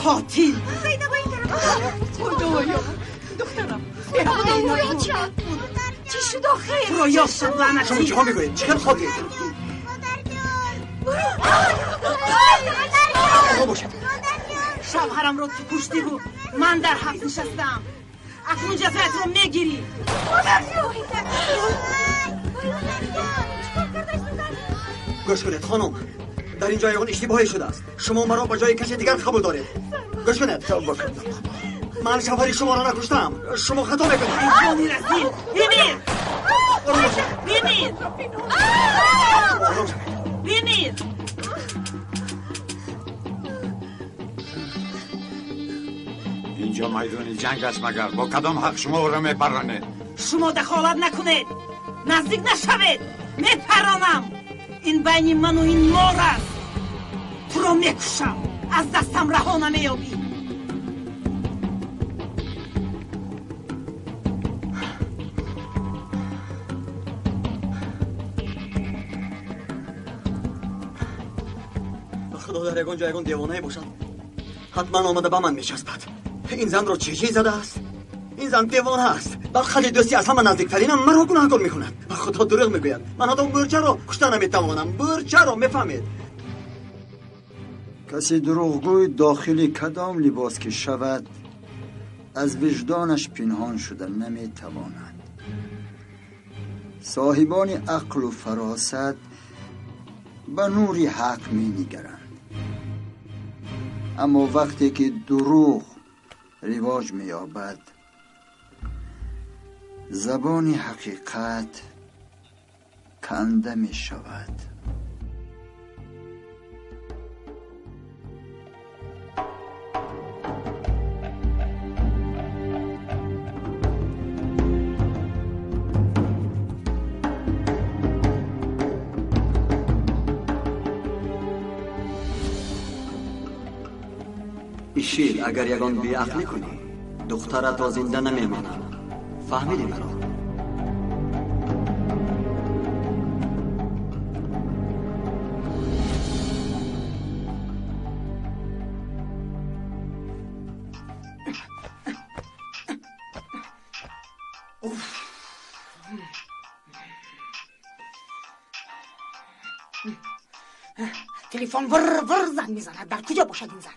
قاتل. خدایا دخترم، چی شد آخر؟ رو یافتم لعنتی. شما چه میگویید؟ چه خاکی؟ شوهرم رو تو کشتی و من در حبس نشستم. اکنون جزایت رو میگیری. گوش کنید خانم، در اینجا یگان اشتباهی شده است. شما مرا با جای کسی دیگر قبول دارید. گوش کنید، من شوهر شما را نکشتم. شما خطا میکنید. بمیر بمیر بمیر. اینجا میدان جنگ است، مگر با کدام حق شما را میپرانید؟ شما دخالت نکنید، نزدیک نشوید، میپرانم. این بین من و این مار است. تو را میکشم، از دستم رها نمییابی. خدا در یگان جای یگان دیوانه باشد، حتما آمده به من میچسبد. این زن را چه چیز زده است؟ این زن دیوانه است. با خیلی دوستی از همه نزدیکترینم مرا گناهکار میکند. به خدا دروغ میگوید. من حتی برچه را کشته نمیتوانم. برچه را میفهمید. کسی دروغگوی داخلی کدام لباس که شود از وجدانش پنهان شده نمیتواند. صاحبان عقل و فراست به نور حق مینگرند، اما وقتی که دروغ رواج می‌یابد زبان حقیقت کنده می شود. ایشیل اگر یگان بیعقلی کنی دخترت تا زنده نمیماند. فهمیدی مرا؟ تلفن ور ور زنگ میزند. در کجا باشد این زن؟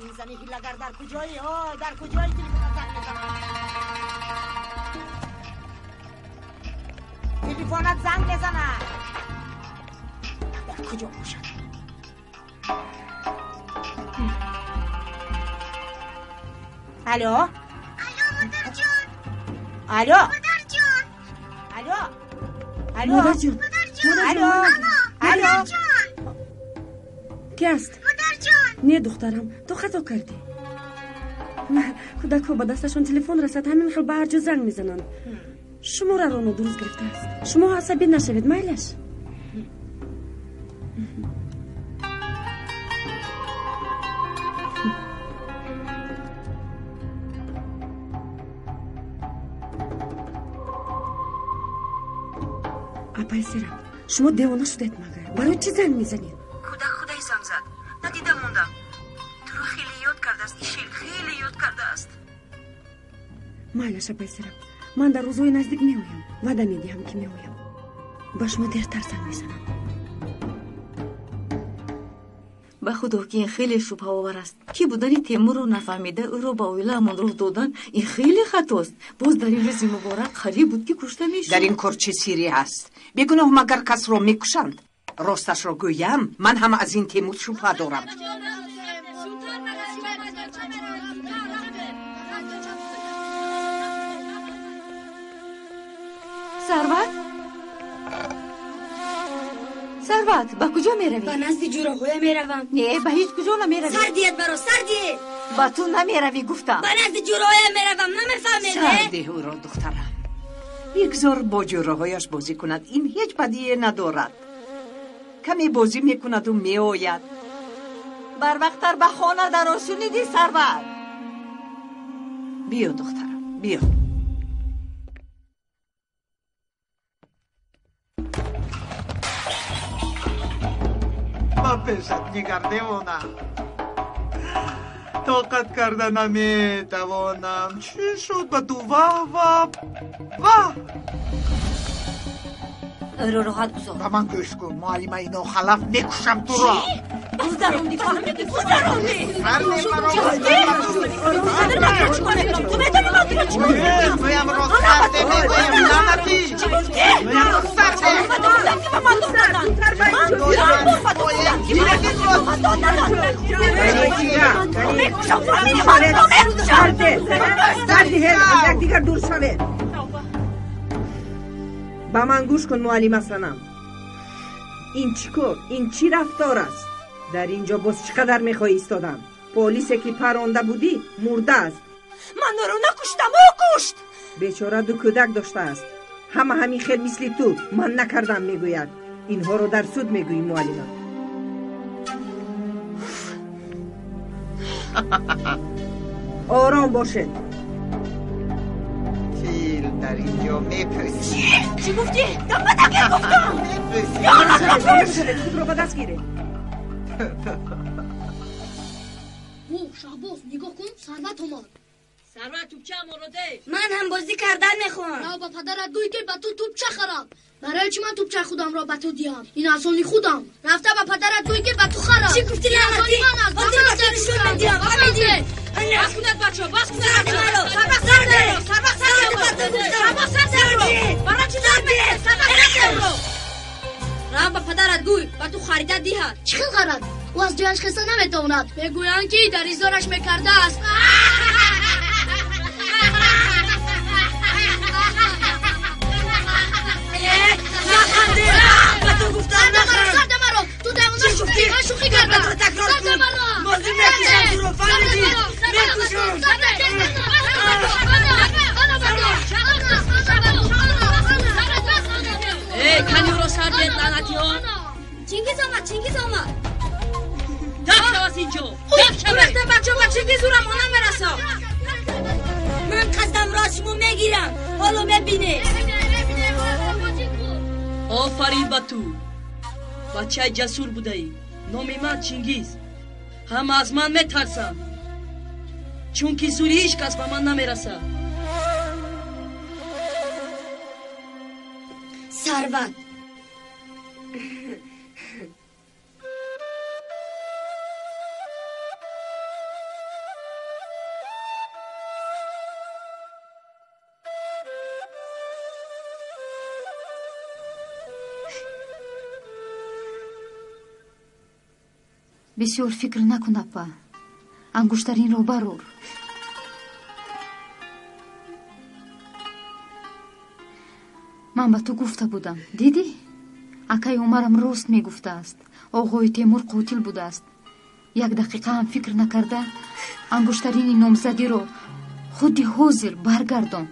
این زنی هیلگر در کجایی؟ آه در کجایی تلفن زنگ میزند؟ تلفنت زنگ میزند. در کجا باشد؟ الو الو مادر جان. الو مادر جان. الو الو مادر جان. الو الو کی است؟ مادر جان. نه دخترم، تو خطا کردی. کودک‌ها به دستشان تلفن رسد همین خیل به هر جا زنگ میزنند. شماره را نادرست گرفته است. شما عصبی نشوید، مایلش. апай Сераб, шумо девона шудед магар? Барои чӣ занг мезанед? Кӯдак худай занг зад. Надида мондам. Туро хеле ёд кардааст. Ишил хеле ёд кардааст. Майлаш, апай Сераб, ман дар рӯзҳои наздик меоям. Ваъда медиҳам, ки меоям. Ба шумо дертар занг мезанам. Ба худо ки ин хеле шубҳаовар аст. Ки будани Темурро нафаҳмида ӯро ба оилаамон роҳ додан ин хеле хатост. Боз дар ин рӯзи муборак қариб буд ки кушта мешуд. Дар ин кор чӣ сирре ҳаст? Бегуноҳ магар касро мекушанд? Росташро гӯям, ман ҳам аз ин Темур шубҳа дорам. Сарват? Сарват, ба куҷо меравӣ? Ба назди ҷураҳоя меравам. Не, ба ҳеҷ куҷо намеравӣ. Сардият баро, сардиет! Ба ту намеравӣ гуфтам. Ба назди ҷураҳоя меравам, намефаҳмед? Сардеҳ ӯро, духтарам. Бигзор бо ҷураҳояш бозӣ кунад. Ин ҳеҷ бадие надорад. Каме бозӣ мекунаду меояд. Барвақттар ба хона даро, шунидӣ, Сарват? Биё, духтарам, биё. Ба пешат нигар, девона. Тоқат карда наметавонам. Чӣ шуд ба ту? Ваҳ, ваҳ, ваҳ! Ӯро роҳат гузор. Ба ман гӯш кун, муаллимаи нохалаф, мекушам туро. Гузаронди, фаҳмидӣ? Гузаронди! Ту медонӣ ман туро чӣ кор мекунам? Мӯямро сарде мегӯям, лаънатӣ! Чӣ гуфтӣ? Мӯямро сарде! Ба ту гуфтам, ки ба ман дод надан! Ман чанд бор ба ту гуфтам, ки ба ман дод надан! Мекушам, фаҳмидӣ? Ман туро мекушам! Сардиҳед, аз якдигар дур шавед. Ба ман гӯш кун, муаллима Санам. Ин чӣ кор, ин чӣ рафтор аст? Дар ин ҷо боз чӣ қадар мехоҳӣ истодан? Полисе ки паронда будӣ, мурдааст. Ман ӯро накуштам, ӯ кушт! Бечора ду кӯдак доштааст. Ҳама ҳамин хел мисли ту ман накардам мегӯяд. Инҳоро дар суд мегӯӣ, муаллима. Ором бошед. Фил дар ин ҷо мепӯсӣ. Чӣ гуфтӣ? Ба дагир гуфтам! Худро ба даст гиред. Шаҳбоз, нигоҳ кун, Сарват омад. Сарват, тӯпчаамонро деҳ. Ман ҳам бозӣ кардан мехоҳам. Рав ба падарат гӯй, ки ба ту тӯпча харам. Барои чӣ ман тӯпчаи худамро ба ту диҳам? Ин аз они худам. Рафта ба падарат гӯй, ки ба ту харам. Чӣ гуфтӣ, лаънатӣ? Ҳозир ба ту нишон медиҳам, фаҳмидӣ? Бас кунед, бачаҳо, бас кунед! Сарват, сар деҳ! Сарват, сар деҳ! Сарват, сар деҳ! Барои чӣ сар медиҳӣ? Сарват, сар деҳ! Рав ба падарат гӯй, ба ту харида диҳад. Чӣ хел харад? Ӯ аз ҷояш хеста наметавонад. Мегӯянд, ки дар изораш мекардааст. Наханде! Ба ту гуфтам, наханд! Сарда маро! Ту девона шудӣ! Ман шӯхӣ кардам! Такрор Сарда кун! маро! Бозӣ мекушам туро, фаҳмидӣ? Мекушам! Эй, кани ӯро сар деҳ, лаънатиҳо! Чингиз омад, Чингиз омад. Даф шав аз ин ҷо! Даф шавед! Рафта, бачаҳо, ба Чингиз ӯро мо намерасам. Ман қасдамро аз шумо мегирам. Ҳоло мебинед. Офарин ба ту, бачаи ҷасур будаӣ. Номи ман Чингиз. Ҳама аз ман метарсанд, чунки зури ҳеҷ кас ба ман намерасад. Сарват. Бисёр фикр накун, апа. Ангуштаринро барор. Ман ба ту гуфта будам, дидӣ? Акаи Умарам рост мегуфтааст. Оғои Темур қотил будааст. Як дақиқа ҳам фикр накарда, ангуштарини номзадиро худи ҳозир баргардон.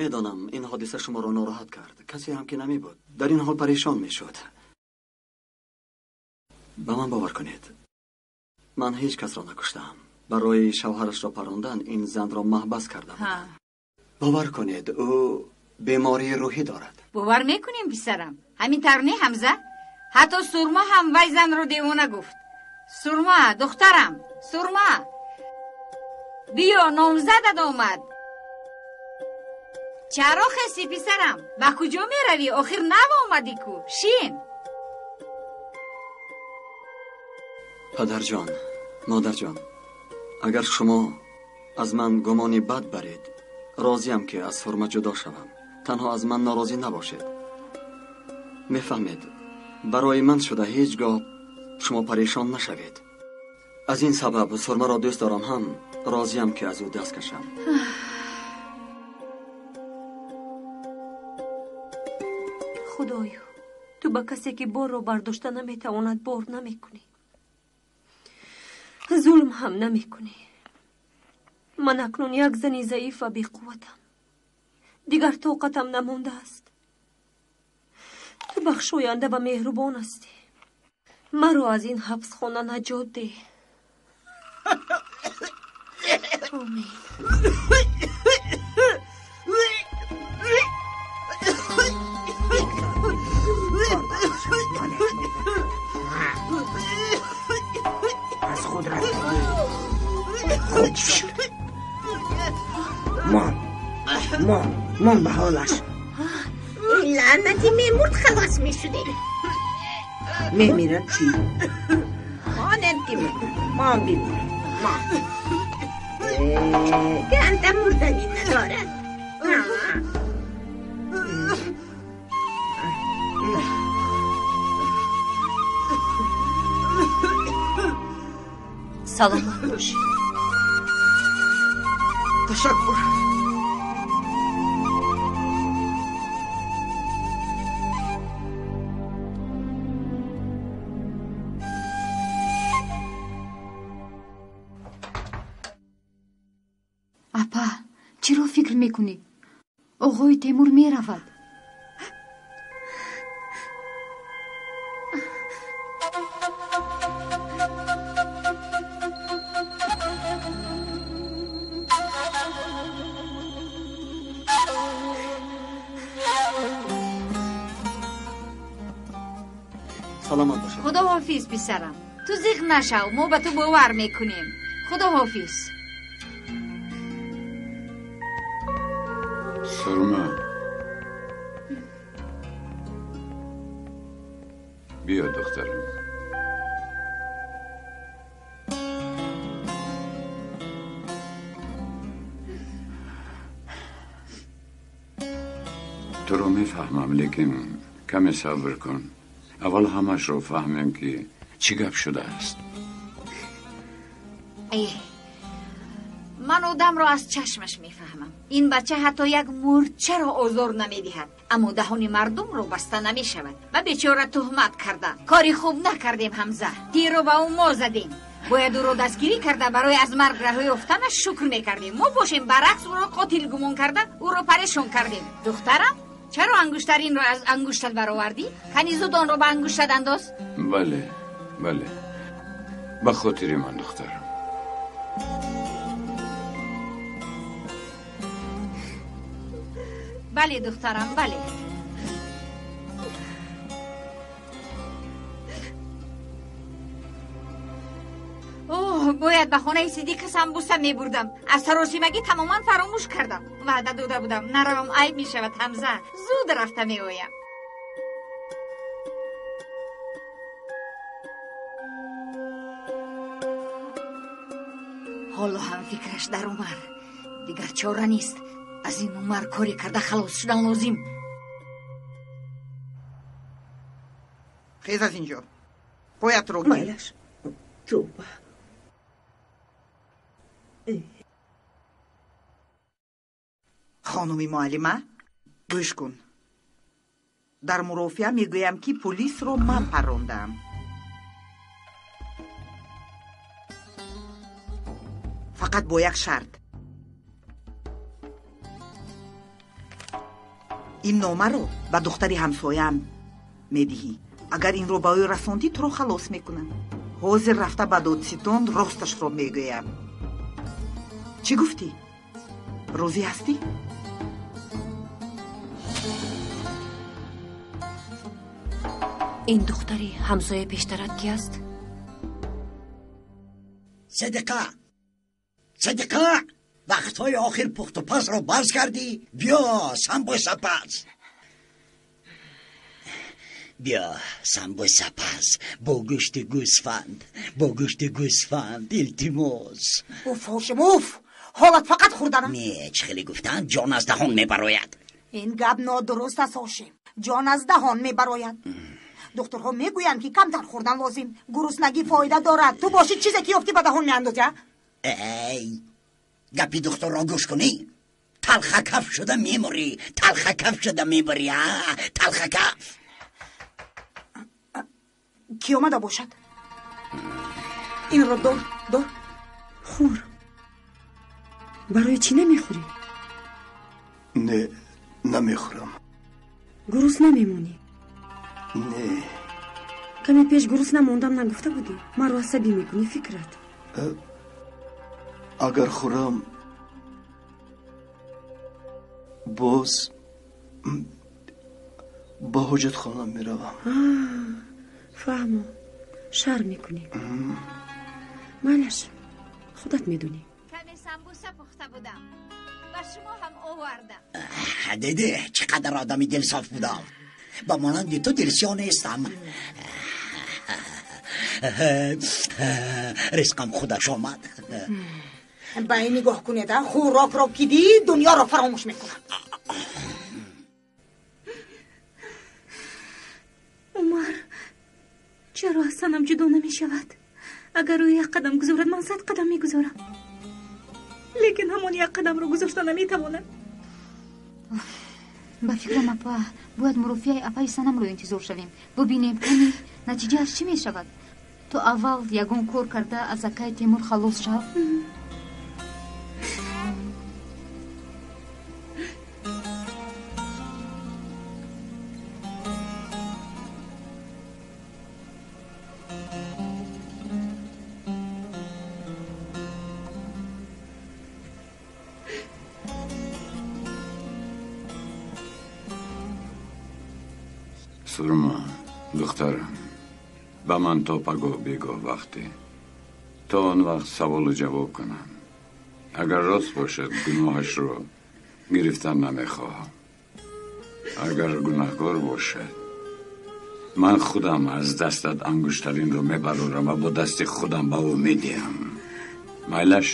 Медонам, ин ҳодиса шуморо нороҳат кард. Касе ҳам ки намебуд, дар ин ҳол парешон мешуд. Ба ман бовар кунед, ман ҳеҷ касро накуштаам. Барои шавҳарашро парондан ин занро маҳбас карда будам. Бовар кунед, ӯ бемории рӯҳӣ дорад. Бовар мекунем, писарам. Ҳамин тавр не, Ҳамза? Ҳатто Сурма ҳам вай занро девона гуфт. Сурма, духтарам, Сурма, биё, номзадат омад. Чаро хести, писарам? Ба куҷо меравӣ? Охир нав омадӣ ку. Шин. Падарҷон, модарҷон, агар шумо аз ман гумони бад баред, розиям ки аз Сурма ҷудо шавам. Танҳо аз ман норозӣ набошед. Мефаҳмед, барои ман шуда ҳеҷ гоҳ шумо парешон нашавед. Аз ин сабаб Сурмаро дӯст дорам ҳам розиям ки аз ӯ даст кашам. Худоё, ту ба касе ки борро бардошта наметавонад, бор намекунӣ, зулм ҳам намекунӣ. Ман акнун як зани заиф ва беқувватам. Дигар тоқатам намондааст. Ту бахшоянда ва меҳрубон ҳастӣ. Маро аз ин ҳабсхона наҷот деҳ. Омин. Аз худ рафтагӣ хуб шуд. Мон, мон, мон ба ҳолаш. Ин лаънати мемурд халос мешудем. Мемирад чӣ? Монед ки мон бимурад. Мон. Ганда мурданӣ надорад. Саломат бошед. Ташаккур. Апа, чиро фикр мекунӣ? Оғои Темур меравад. Саломат бошед. Худоҳофиз писарам. Ту зиқ нашав, мо ба ту бовар мекунем. Худоҳофиз. Сурма, биё духтарам. Туро мефаҳмам, лекин каме сабр кун. Аввал ҳамашро фаҳмем ки чӣ гап шудааст. Ман одамро аз чашмаш мефаҳмам. Ин бача ҳатто як мӯрчаро озор намедиҳад, аммо даҳони мардумро баста намешавад. Ба бечора туҳмат карданд. Кори хуб накардем, Ҳамза. Тирро ба ӯ мо задем. Бояд ӯро дастгирӣ карда барои аз марг раҳо ёфтанаш шукр мекардем. Мо бошем баръакс ӯро қотил гумон карда ӯро парешон кардем. Духтарам, чаро ангуштаринро аз ангуштат баровардӣ? Кани зуд онро ба ангуштат андоз. Бале, бале, ба хотири ман, духтарам. Бале, духтарам, бале. Оҳ, бояд ба хонаи Сиддиқа самбуса мебурдам. Аз саросимагӣ тамоман фаромӯш кардам. Ваъда дода будам, наравам айб мешавад, Ҳамза. Зуд рафта меоям. Ҳоло ҳам фикраш дар Умар. Дигар чора нест. Аз ин Умар коре карда халос шудан лозим. Хез аз инҷо. Поятро гир. Майлаш. Тавба. Хонуми муаллима, гӯш кун. Дар мурофиа мегӯям, ки полисро ман паррондаам. Фақат бо як шарт. Ин номаро ба духтари ҳамсояам медиҳӣ. Агар инро ба ӯ расондӣ, туро халос мекунам. Ҳозир рафта ба додситон росташро мегӯям. Чӣ гуфтӣ? Розӣ ҳастӣ? Ин духтари ҳамсоя пештарат ки аст? Садиқа, Садиқа, вақтҳои охир пухтупазро баз кардӣ. Биё самбӯсапаз, биё самбӯсапаз бо гӯшти гӯсфанд, бо гӯшти гӯсфанд, илтимос. Уф, Ҳошим, уф, ҳолат фақат хӯрдан аст. Не, чӣ хеле гуфтанд, ҷон аз даҳон мебарояд. Ин гап нодуруст аст, Ҳошим. Ҷон аз даҳон мебарояд. Духтурҳо мегӯянд, ки камтар хӯрдан лозим. Гуруснагӣ фоида дорад. Ту бошӣ чизе ки ёфтӣ ба даҳон меандозӣ, а? Эй, гапи духтурро гӯш кунӣ, талхакаф шуда мемурӣ, талхакаф шуда мемурӣ, а, талхакаф. Ки омада бошад? Инро дор, дор. Хӯр. Барои чӣ намехӯрӣ? Не, намехӯрам. Гурусна мемонӣ. Не, Каме пеш гурусна мондам нагуфта будӣ? Маро асабӣ мекунӣ, фикрат. Агар хӯрам боз ба ҳоҷатхона меравам. Фаҳмо, шарм мекунӣ. Майлаш, худат медонӣ. Каме самбуса пухта будам, ба шумо ҳам овардам. Дидӣ чӣ қадар одами дилсоф будам? Ба монанди ту дилсиёҳ нестам. Ризқам худаш омад. Ба ин нигоҳ кунед, хӯрокро ки дид, дунёро фаромӯш мекунад. Умар, чаро аз Санам ҷудо намешавад? Агар ӯ як қадам гузорад, ман 100 қадам мегузорам. Лекин ҳамон як қадамро гузошта наметавонад. Ба фикрам, апа, бояд мурофиаи апаи Санамро интизор шавем. Бубинем, кани натиҷааш чӣ мешавад. Ту аввал ягон кор карда аз акаи Темур халос шав. Сурма, духтарам, ба ман то пагоҳ бегоҳ вақте. То он вақт саволу ҷавоб кунам. Агар рост бошад, гуноҳашро гирифтан намехоҳам. Агар гунаҳкор бошад, ман худам аз дастат ангуштаринро мебарорам ва бо дасти худам ба ӯ медиҳам. Майлаш?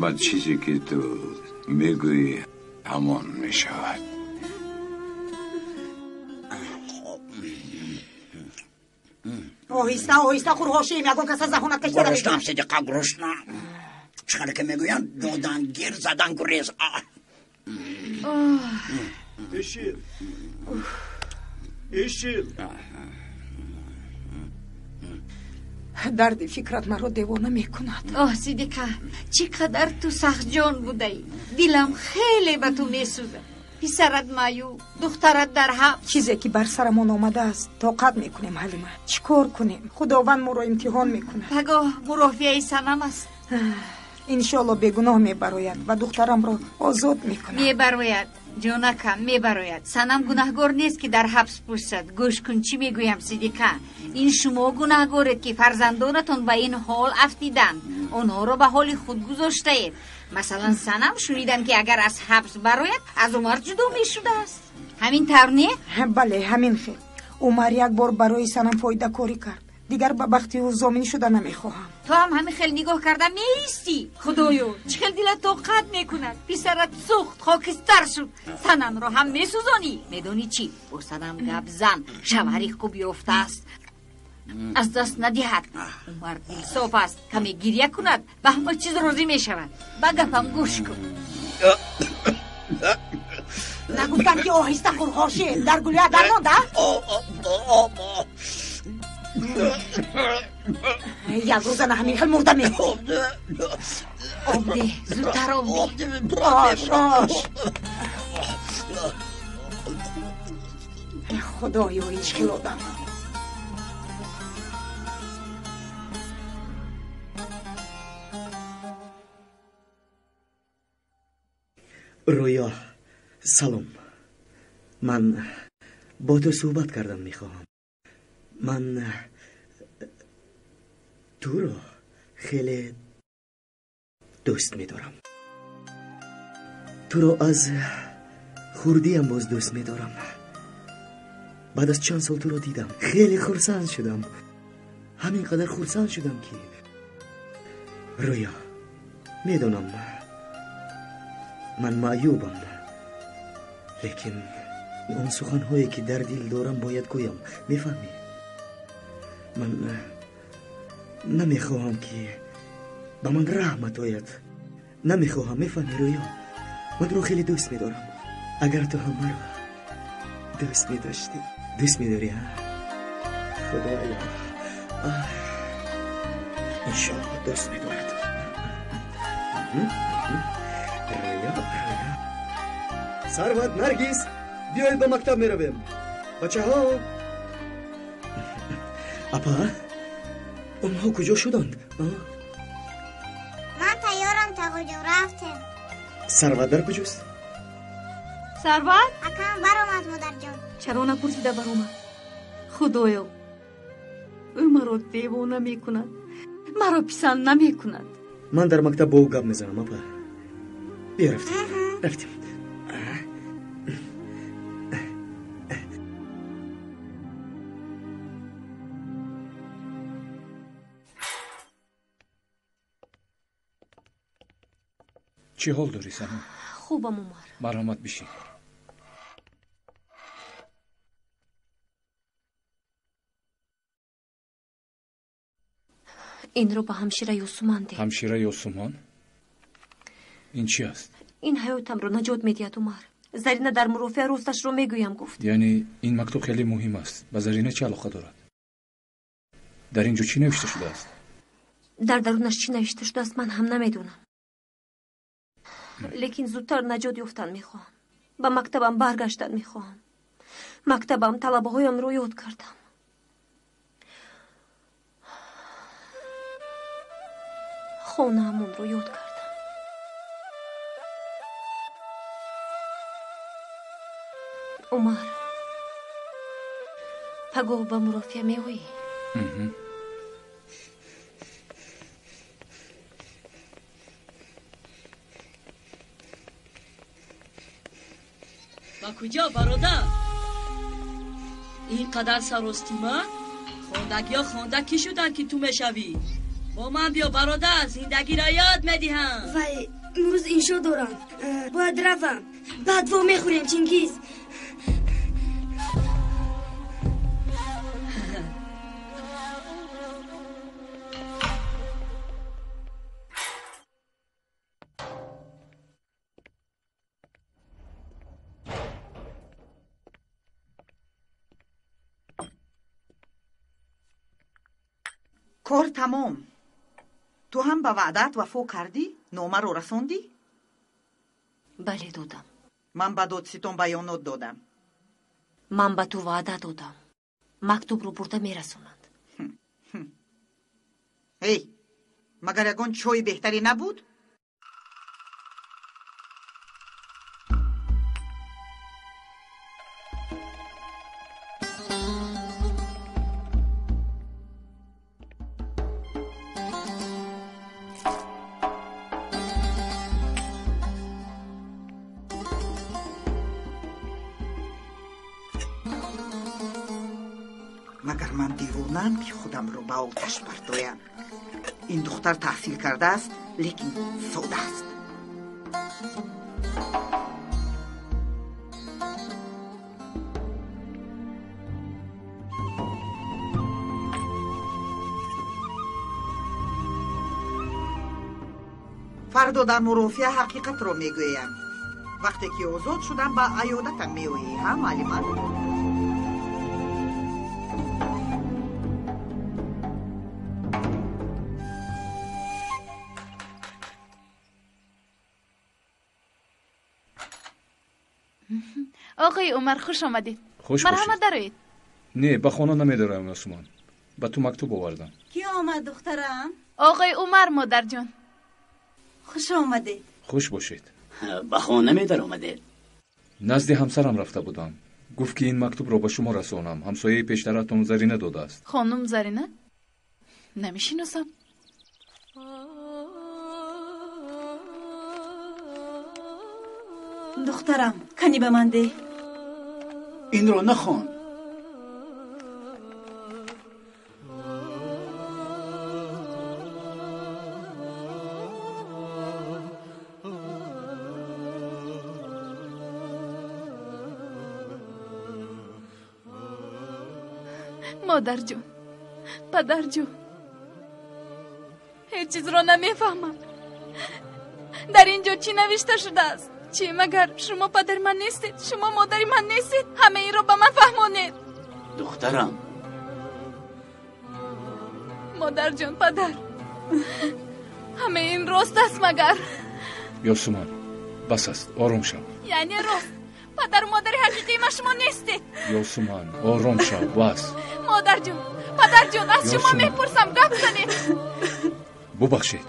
Ба чизе ки ту мегӯӣ, ҳамон мешавад. Оҳиста, оҳиста хӯр, ҳошим, ягон кас аз заҳонат кашида намекунад. Гуруснам, Сидиқа, гурусна. Чӣ хеле ки мегӯянд, додан гир, задан гурез. Ишил, ишил. Дарди фикрат маро девона мекунад. Оҳ, Сидиқа, чӣ қадар ту сахтҷон будаӣ. Дилам хеле ба ту месӯзад. Писарат маъюб, духтарат дар ҳабс. Чизе ки бар сарамон омадааст, тоқат мекунем, Ҳалима. Чӣ кор кунем? Худованд моро имтиҳон мекунад. Пагоҳ мурофиаи Санам аст. Иншоалло бегуноҳ мебарояд ва духтарамро озод мекунад. Мебарояд, ҷонакам, мебарояд. Санам гунаҳгор нест, ки дар ҳабс пӯшад. Гӯш кун, чӣ мегӯям, Сидиқа. Ин шумо гунаҳгоред, ки фарзандонатон ба ин ҳол афтиданд. Онҳоро ба ҳоли худ гузоштаед. Масалан, Санам шунидам, ки агар аз ҳабс барояд, аз Умар ҷудо мешудааст. Ҳамин тавр не? Бале, ҳамин хел. Умар як бор барои Санам фоидакорӣ кард. Дигар ба бахти ӯ зомин шуда намехоҳам. Ту ҳам ҳамин хел нигоҳ карда меистӣ. Худоё, чӣ хел дилат тоқат мекунад. Писарат сӯхт, хокистар шуд. Санамро ҳам месӯзонӣ. Медонӣ чӣ? Бо Санам гап зан. Шавҳари хуб ёфтааст. Аз даст надиҳад. Умар дилсоф аст. Каме гиря кунад, ба ҳама чиз розӣ мешавад. Ба гапам гӯш кун. Нагуфтам, ки оҳиста хӯр, ҳошим. Дар гулӯя дармонда? Як рӯза на ҳамин хел мурда мемонӣ. Об деҳ, зудтар об деҳ. Ош, ош. Худоё, ин чӣ хел одам. Рӯё, салом. Ман бо ту суҳбат кардан мехоҳам. Ман туро хеле дӯст медорам. Туро аз хурдиам боз дӯст медорам. Баъд аз чанд сол туро дидам, хеле хурсанд шудам. Ҳамин қадар хурсанд шудам, ки Рӯё, медонам, ман маъюбам, лекин он суханҳое ки дар дил дорам бояд гӯям. Мефаҳмӣ? Ман намехоҳам, ки ба ман раҳмат ояд. Намехоҳам, мефаҳмӣ, Рӯё? Ман туро хеле дӯст медорам. Агар ту ҳам маро дӯст медоштӣ. Дӯст медорӣ, а? Худоё, иншоалло дӯст медорад. Рӯё, Рӯё. Сарват, Наргиз, биёед, ба мактаб меравем. Бачаҳо, апа, онҳо куҷо шуданд? Ман тайёрам, тағоҷон, рафтем. Сарват дар куҷост? Сарват? Акам баромад, модарҷон. Чаро напурсида баромад? Худоё, ӯ маро девона мекунад, маро писанд намекунад. Ман дар мактаб бо ӯ гап мезанам, апа. Биё, рафтем, рафтем. Чӣ ҳол дорӣ, Санам? Хубам, Умар. Марҳамат, бишин. Инро ба ҳамшира Ёсуман деҳ. Ҳамшира Ёсуман? Ин чи аст? Ин ҳаётамро наҷот медиҳад, Умар. Зарина дар мурофиа росташро мегӯям гуфт. Яъне ин мактуб хеле муҳим аст. Ба Зарина чӣ алоқа дорад? Дар ин ҷо чӣ навишта шудааст? Дар дарунаш чӣ навишта шудааст, ман ҳам намедонам. Лекин зудтар наҷот ёфтан мехоҳам. Ба мактабам баргаштан мехоҳам. Мактабам, талабаҳоямро ёд кардам. Хонаамонро ёд кардам. Умар, пагоҳ ба мурофиа меоӣ? Ба куҷо, бародар? Ин қадар саростима? Хондагиҳо хонда кӣ шуданд, ки ту мешавӣ? Бо ман биё, бародар, зиндагиро ёд медиҳам. Вай, имрӯз иншо дорам, бояд равам. Баъд во мехӯрем, Чингиз. Кор тамом. Ту ҳам ба ваъдаат вафо кардӣ? Номаро расондӣ? Бале, додам. Ман ба додситон баёнот додам. Ман ба ту ваъда додам. Мактубро бурда мерасонанд. Эй, магар ягон чойи беҳтаре набуд? Магар ман девонаам, ки худамро ба оташ бардоям? Ин духтар таҳсил кардааст, лекин сода аст. Фардо дар мурофиа ҳақиқатро мегӯям. Вақте ки озод шудам, ба аёдатам меоӣ, ҳа, муаллима? Оғои Умар, хуш омадед. Хуш Марҳамат, дароед. Не, ба хона намедароям, Ёсуман. Ба ту мактуб овардам. Кӣ омад, духтарам? Оғои Умар, модарҷон. Хуш омадед. Хуш бошед. Ба хона медаромадед? Назди ҳамсарам рафта будам. Гуфт, ки ин мактубро ба шумо расонам. Ҳамсояи пештаратон Зарина додааст. Хонум Зарина? Намешиносам. Духтарам, кани ба ман деҳ. Инро нахон. Модарҷон, падарҷон, ҳеҷ чизро намефаҳмам. Дар ин ҷо чӣ навишта шудааст? Чӣ, магар шумо падари ман нестед? Шумо модари ман нестед? Ҳама инро ба ман фаҳмонед. Духтарам. Модарҷон, падар, ҳама ин рост аст магар? Ёсуман, бас аст, ором шав. Яъне рост. Падару модари ҳақиқии ман шумо нестед. Ёсуман, ором шав, бас. Модарҷон, падарҷон, аз шумо мепурсам, гап занед. Бубахшед,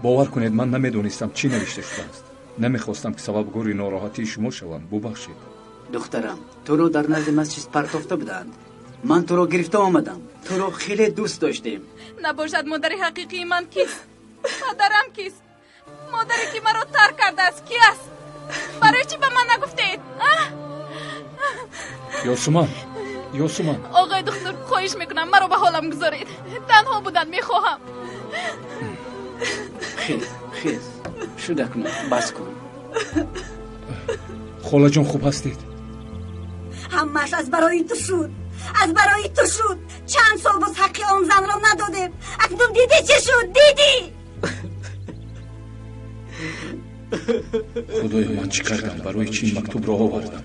бовар кунед, ман намедонистам чӣ навишта шудааст. Намехостам ки сабабгори нороҳатии шумо шавам. Бубахшед. Духтарам, туро дар назди масҷид партофта буданд. Ман туро гирифта омадам. Туро хеле дӯст доштем. Набошад, модари ҳақиқии ман кист? Падарам кист? Модаре ки маро тарк кардааст ки аст? Барои чӣ ба ман нагуфтед? Ёсуман, Ёсуман. Оғои духтур, хоҳиш мекунам, маро ба ҳолам гузоред. Танҳо будан мехоҳам. Хез, хез. Шуда кунад, бас кун. Холаҷон, хуб ҳастед? Ҳамааш аз барои ту шуд. Аз барои ту шуд. Чанд сол боз ҳаққи он занро надодем. Акнун дидӣ чӣ шуд? Дидӣ? Худоё, ман чӣ кардам? Барои чӣ ин мактубро овардам?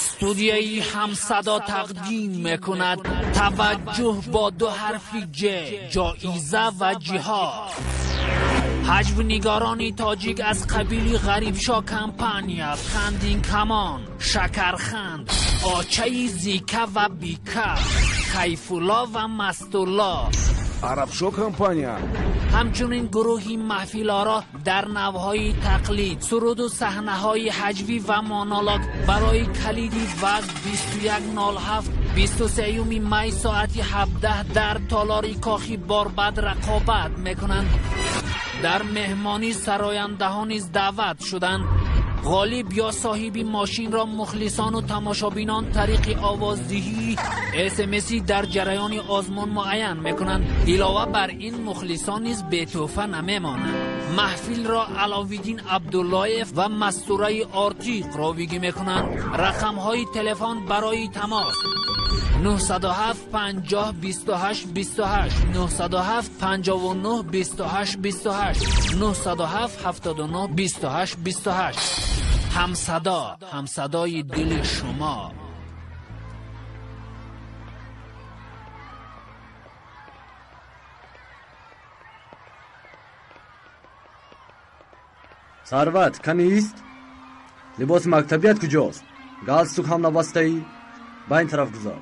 Студияи ҳамсадо тақдим мекунад таваҷҷӯҳ бо ду ҳарфи ҷ, ҷоиза ва ҷиҳод. Ҳаҷвнигарони тоҷик аз қабили Ғарибшо компания, Хандинкамон, Шакарханд, Очаи Зика ва Бика, Кайфулло ва Мастулло, Арабшо компания. Ҳамчунин гурӯҳи маҳфилоро дар навъҳои тақлид, суруду саҳнаҳои ҳаҷвӣ ва монолог барои калиди вазн 2107 23 май соати 17 дар толори кохи Борбад рақобат мекунанд. Дар меҳмонӣ сарояндаҳо низ даъват шуданд. Ғолиб ё соҳиби мошинро мухлисону тамошобинон тариқи овоздиҳии СМС дар ҷараёни озмун муайян мекунанд. Илова бар ин мухлисон низ бетӯҳфа намемонанд. Маҳфилро Аловиддин Абдуллоев ва Мастураи Ортиқ ровигӣ мекунанд. Рақамҳои телефон барои тамос 907 50 28 28, 907 59 28 28, 907 79 28 28. Ҳамсадо, ҳамсадои дили шумо. Сарват, канист? Либоси мактабият куҷост? Галстук ҳам набастаӣ? Ба ин тараф гузар.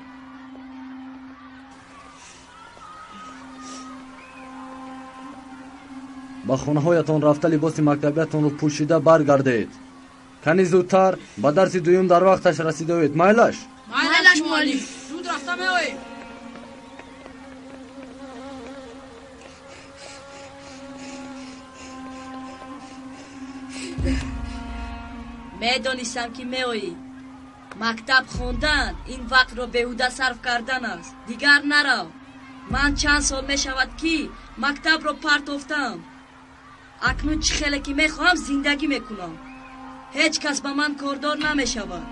Ба хонаҳоятон рафта либоси мактабиятонро пӯшида баргардед. Кани зудтар ба дарси дуюм дар вақташ расидаоед. Майлаш? Майлаш, муаллим. Зуд рафта меоем. Медонистам ки меоӣ. Мактаб хондан ин вақтро беҳуда сарф кардан аст. Дигар нарав. Ман чанд сол мешавад ки мактабро партофтам. Акнун чӣ хеле ки мехоҳам зиндагӣ мекунам. Ҳеҷ кас ба ман кордор намешавад.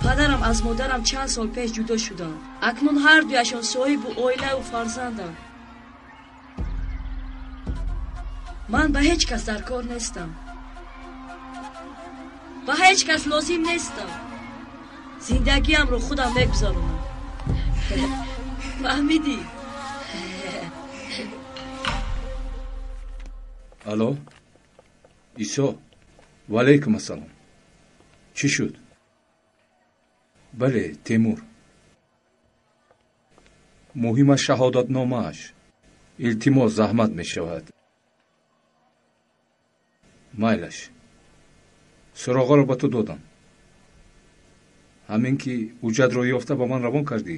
Падарам аз модарам чанд сол пеш ҷудо шуданд. Акнун ҳар дуяшон соҳибу оилаву фарзанданд. Ман ба ҳеҷ кас дар кор нестам. Ба ҳеҷ кас лозим нестам. Зиндагиамро худам мегузаронам. Фаҳмидӣ? Алло, Исо, ва алайкум ассалом. Чӣ шуд? Бале, Темур. Муҳимаш шаҳодатномааш. Илтимос, заҳмат мешавад. Майлаш. Суроғаро ба ту додам. Ҳамин ки ҳуҷҷатро ёфта ба ман равон кардӣ.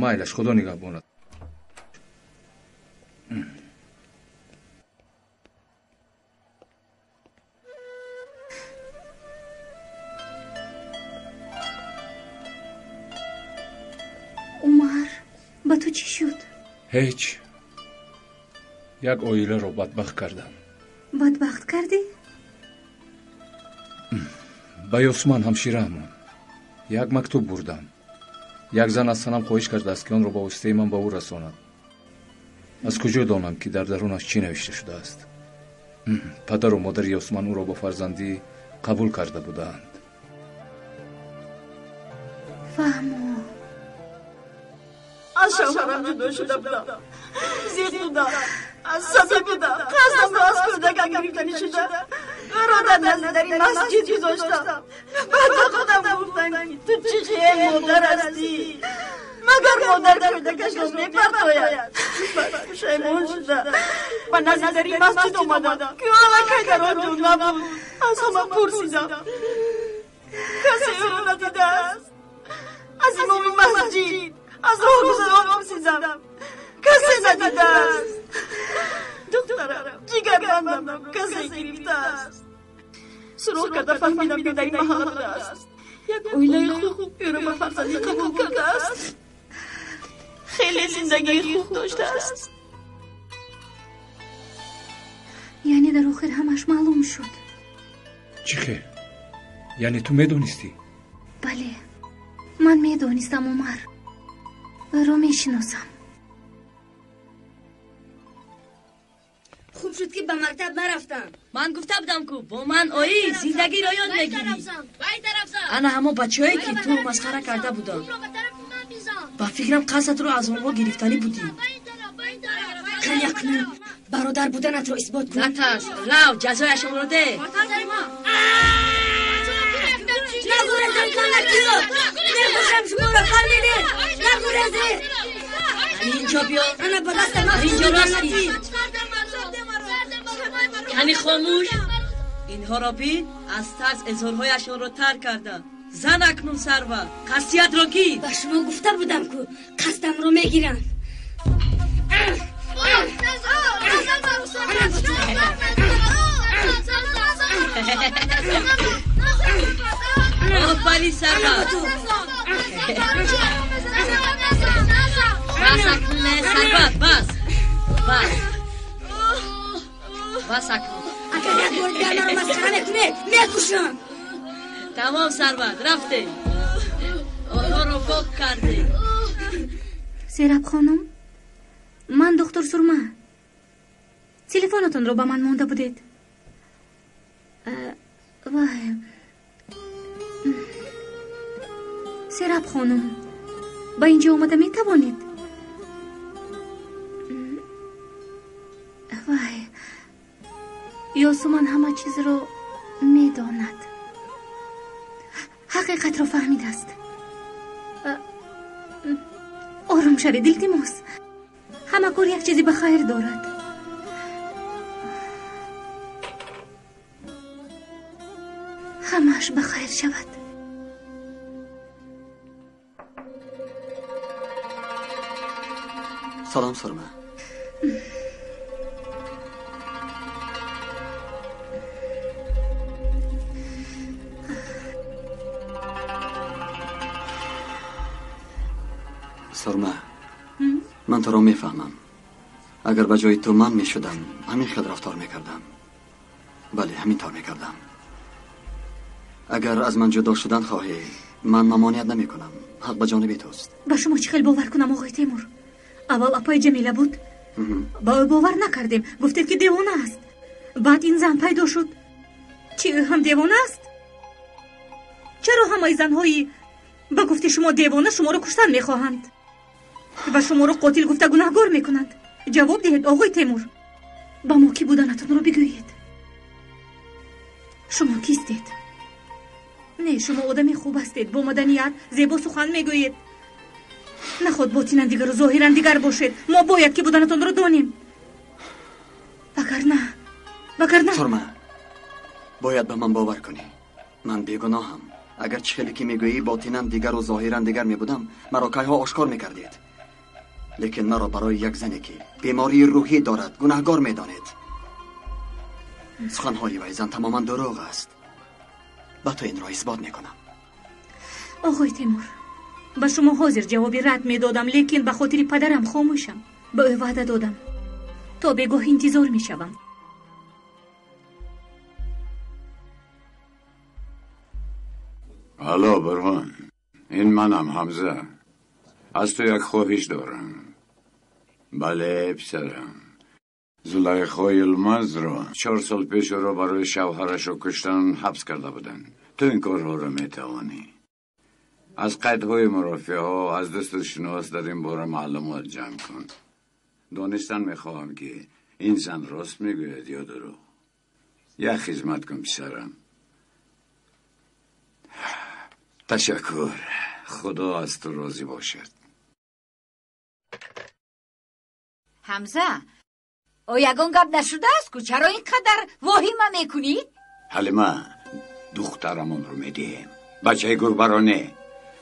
Майлаш, худо нигаҳбонад. Умар, ба ту чӣ шуд? Ҳеҷ. Як оиларо бадбахт кардам. Бадбахт кардӣ? Ба Ёсуман ҳамшираамон як мактуб бурдам. Як зан аз санам хоҳиш кардааст ки онро ба воситаи ман ба ӯ расонад. Аз куҷо донам ки дар дарунаш чӣ навишта шудааст? Падару модари Ёсуман ӯро ба фарзандӣ қабул карда будаанд. Фаҳмо. Аз шавҳарам ҷудо шуда будам. Зиқ будам. Асабӣ будам. Қасдамро аз кӯдакам гирифтанӣ шуда, ӯро дар назди дари масҷид гузоштам. Баъд ба худам гуфтам, ки ту чӣ хел модар ҳастӣ? Магар модар кӯдакашро мепартояд? Баъд пушаймон шуда ба назди дари масҷид омадам, ки аллакай дар он ҷо набуд. Аз ҳама пурсидам, касе ӯро надидааст. Аз имоми масҷид, аз роҳгузарон пурсидам, касе надидааст. Духтарам, ҷигарбандамро касе гирифтааст. Суроғ карда фаҳмидам, ки дар ин маҳалла будааст. Як оилаи хуб ӯро ба фарзандӣ қабул кардааст. Хеле зиндагии хуб доштааст. Яъне дар охир ҳамаш маълум шуд. Чӣ хел? Яъне ту медонистӣ? Бале, ман медонистам, Умар. Ӯро мешиносам. Хуб шуд, ки ба мактаб нарафтам. Ман гуфта будам, ку бо ман оӣ, зиндагиро ёд мегирӣ. Ана ҳамон бачаҳое, ки туро масхара карда буданд, ба фикрам, қасдатро аз онҳо гирифтанӣ будӣ. Кани акнун бародар буданатро исбот кун. Натарс, рав, ҷазояшонро де. Нагурезем, лаънатиё! Мекушам шуморо, фаҳмидед? Нагурезед! Инҷо биё. Ана ба дастам Инҷо лаънатӣ. Кани хомӯш. Инҳоро бин, аз тарс изҳорҳояшонро тарк карданд. Зан акнун, Сарва, қасдиятро гир. Ба шумо гуфта будам, ку қасдамро мегиранд. Офарин, Сарва. Бас акнун, Сарва, бас, бас, бас акнун. Агар як бори дигар маро масхара мекунед, мекушам. Тамом, Сарват, рафтем. Онҳоро пок кардем. Сераб хонум, ман доктор Сурма. Телефонатонро ба ман монда будед. Вай, Сераб хонум, ба инҷо омада метавонед? Вай, Ёсуман ҳама чизро медонад, ҳақиқатро фаҳмидааст. Ором шавед, илтимос. Ҳама кор як чизи ба хайр дорад. Ҳамааш ба хайр шавад. Салом, Сурма. Сурма, ман туро мефаҳмам. Агар ба ҷои ту ман мешудам, ҳамин хел рафтор мекардам. Бале, ҳамин тавр мекардам. Агар аз ман ҷудо шудан хоҳӣ, ман мамоният намекунам. Ҳақ ба ҷониби туст. Ба шумо чӣ хел бовар кунам, оғои Темур? Аввал апаи Ҷамила буд, ба ӯ бовар накардем, гуфтед, ки девона аст. Баъд ин зан пайдо шуд. Чӣ, ӯ ҳам девона аст? Чаро ҳамаи занҳои ба гуфти шумо девона шуморо куштан мехоҳанд ва шуморо қотил гуфта гунаҳгор мекунанд? Ҷавоб диҳед, оғои Темур. Ба мо кӣ буданатонро бигӯед. Шумо кистед? Не, шумо одами хуб ҳастед, бо маданият, зебо сухан мегӯед. Наход ботинан дигару зоҳиран дигар бошед. Мо бояд ки буданатонро донем. Вагарна Сурма, бояд ба ман бовар кунӣ. Ман бегуноҳам. Агар чӣ хеле ки мегӯӣ, ботинан дигару зоҳиран дигар мебудам, маро кайҳо ошкор мекардед. Лекин маро барои як зане, ки бемории рӯҳӣ дорад, гунаҳгор медонед. Суханҳои вай зан тамоман дурӯғ аст. Ба ту инро исбот мекунам. Оғои Темур, ба шумо ҳозир ҷавоби рад медодам, лекин ба хотири падарам хомӯшам. Ба ӯ ваъда додам, то бегоҳ интизор мешавам. Алло, Бурҳон, ин манам, Ҳамза. Аз ту як хоҳиш дорам. Бале, писарам, Зулайхо Йилмазро 4 сол пеш ӯро барои шавҳарашро куштан ҳабс карда буданд. Ту ин корҳоро метавонӣ. Аз қайдҳои мурофиаҳо, аз дӯсту шинос дар ин бора маълумот ҷамъ кун. Донистан мехоҳам, ки Ин зан рост мегӯяд ё дурӯғ? Як хизмат кун, писарам. Ташаккур. Худо аз ту розӣ бошад. Ҳамза, о ягон гап нашудааст ку? Чаро ин қадар воҳима мекунӣ? Ҳалима, духтарамонро медиҳем, бачаи гурбаро не.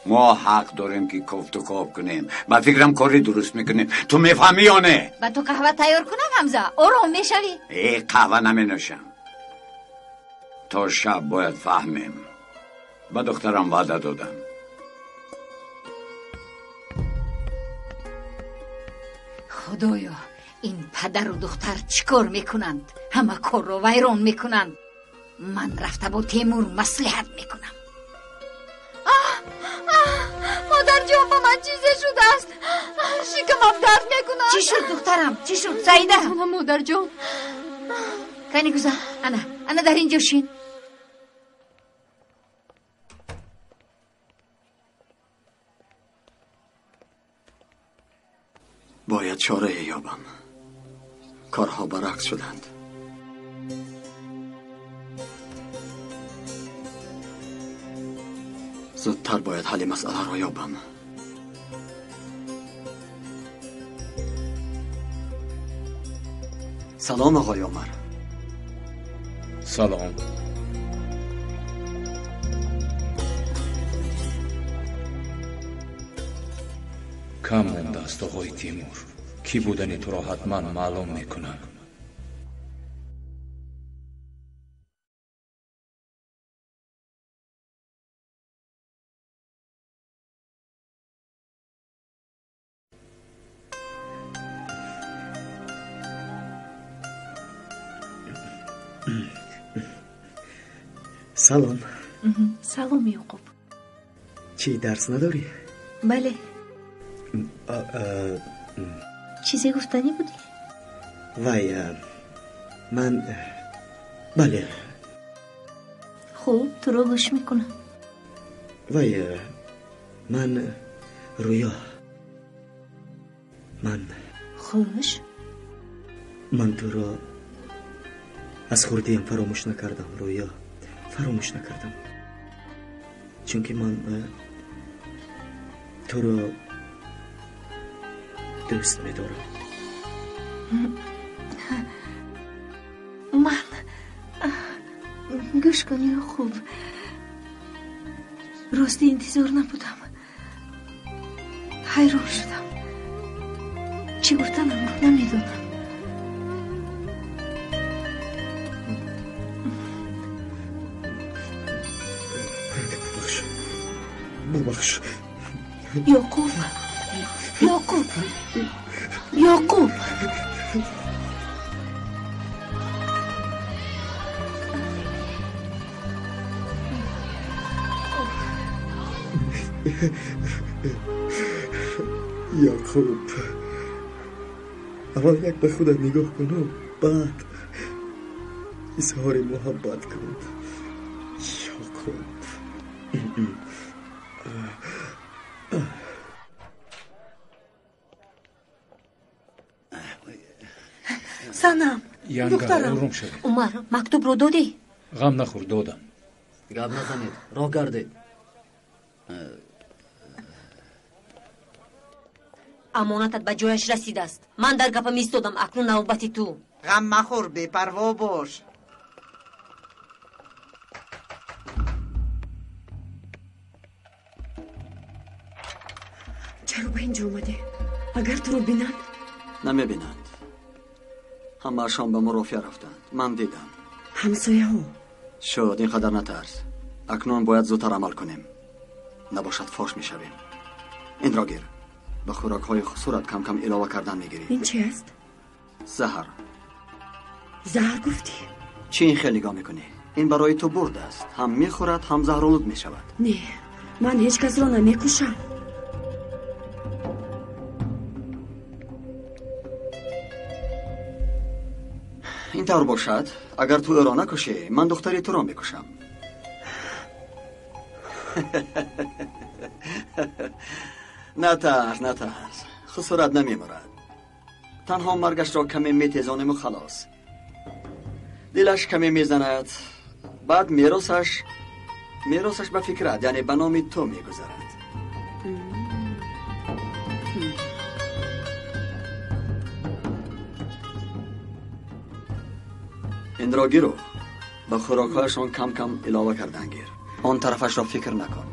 Мо ҳақ дорем ки кофту коб кунем. Ба фикрам, кори дуруст мекунем. Ту мефаҳмӣ ё не? Ба ту қаҳва тайёр кунам, Ҳамза? Ором мешавӣ. Э, қаҳва наменӯшам. То шаб бояд фаҳмем. Ба духтарам ваъда додам. Худоё, ин падару духтар чӣ кор мекунанд? Ҳама корро вайрон мекунанд. Ман рафта бо Темур маслиҳат мекунам. Модарҷон, ба ман чизе шудааст. Шикамам дард мекунад. Чӣ шуд, духтарам? Чӣ шуд, Саида? Модарҷон. Кани гузар, ана, ана дар ин ҷо шин. Бояд чорае ёбам. Корҳо баръакс шуданд. Зудтар бояд ҳалли масъаларо ёбам. Салом, оғои Умар. Салом. Кам мондааст, оғои Тимур. Кӣ будани туро ҳатман маълум мекунам. Салом. Салом, Ёқуб. Чӣ, дарс надорӣ? Бале. Чизе гуфтанӣ будӣ? Вай, ман, бале. Хуб, туро гӯш мекунам. Вай, ман, Рӯё, ман. Хуш. Ман туро аз хурдиам фаромӯш накардам, Рӯё, фаромӯш накардам, чунки ман туро дӯст медорам. Ман, гӯш кун, Ёқуб, рости интизор набудам. Ҳайрон шудам, чӣ гуфтанамро намедонам. Бубахш. Ёқуб, Ёқуб, Ёқуб. Ёқуб, аввал як ба худат нигоҳ куну, баъд изҳори муҳаббат кун. Ёқуб. Санам, Янга, духтарам. Ором шавед. Умар, мактубро додӣ? Ғам нахӯр, додам. Гап назанед, роҳ гардед. Амонатат ба ҷояш расидааст. Ман дар гапам истодам, акнун навбати ту. Ғам махӯр, бепарво бош. Чаро ба ин ҷо омадӣ? Агар туро бинанд? Намебинанд. Ҳамаашон ба мурофиа рафтанд, ман дидам. Ҳамсояҳо. Шуд, ин қадар натарс. Акнун бояд зудтар амал кунем, набошад фош мешавем. Инро гир, ба хӯрокҳои хусурат кам-кам илова кардан мегирӣ. Ин чи аст? Заҳр. Заҳр гуфтӣ? Чӣ ин хел нигоҳ мекунӣ? Ин барои ту бурд аст. Ҳам мехӯрад, ҳам заҳролуд мешавад. Не, ман ҳеҷ касро намекушам. Ин тавр бошад, агар ту ӯро накушӣ, ман духтари туро мекушам. Натарс, натарс, хусурат намемурад. Танҳо маргашро каме метезонему халос. Дилаш каме мезанад, баъд меросаш ба фикрат, яъне ба номи ту мегузарад. Инро гиру, ба хӯрокҳояшон кам-кам илова кардан гир. Он тарафашро фикр накун.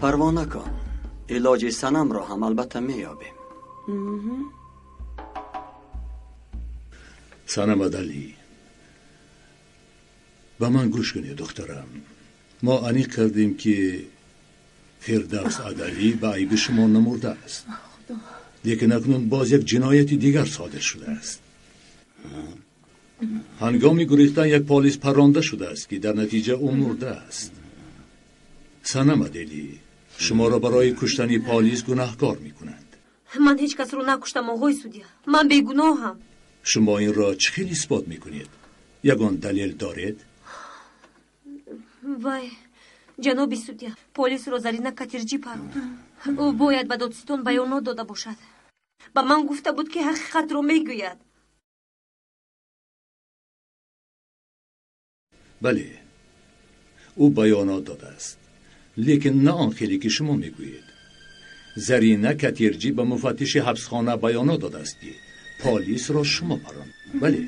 Парво накун, илоҷи Санамро ҳам албатта меёбем. Санам Адалӣ, ба ман гӯш кунед, духтарам. Мо аниқ кардем, ки Фирдавс Адалӣ ба айби шумо намурдааст, лекин акнун боз як ҷинояти дигар содир шудааст. Ҳангоми гурехтан як полис парронда шудааст, ки дар натиҷа ӯ мурдааст. Санам Аделӣ, шуморо барои куштани полис гунаҳкор мекунанд. Ман ҳеҷ касро накуштам, оғои судя. Ман бегуноҳам. Шумо инро чӣ хел исбот мекунед? Ягон далел доред? Вай, ҷаноби судя, полисро Зарина Катирҷӣ паронд. Ӯ бояд ба додситон баёнот дода бошад. Ба ман гуфта буд, ки ҳақиқатро мегӯяд. Бале, ӯ баёнот додааст, лекин на он хеле ки шумо мегӯед. Зарина Катирҷӣ ба муфаттиши ҳабсхона баёнот додааст, ки полисро шумо паронд. Бале,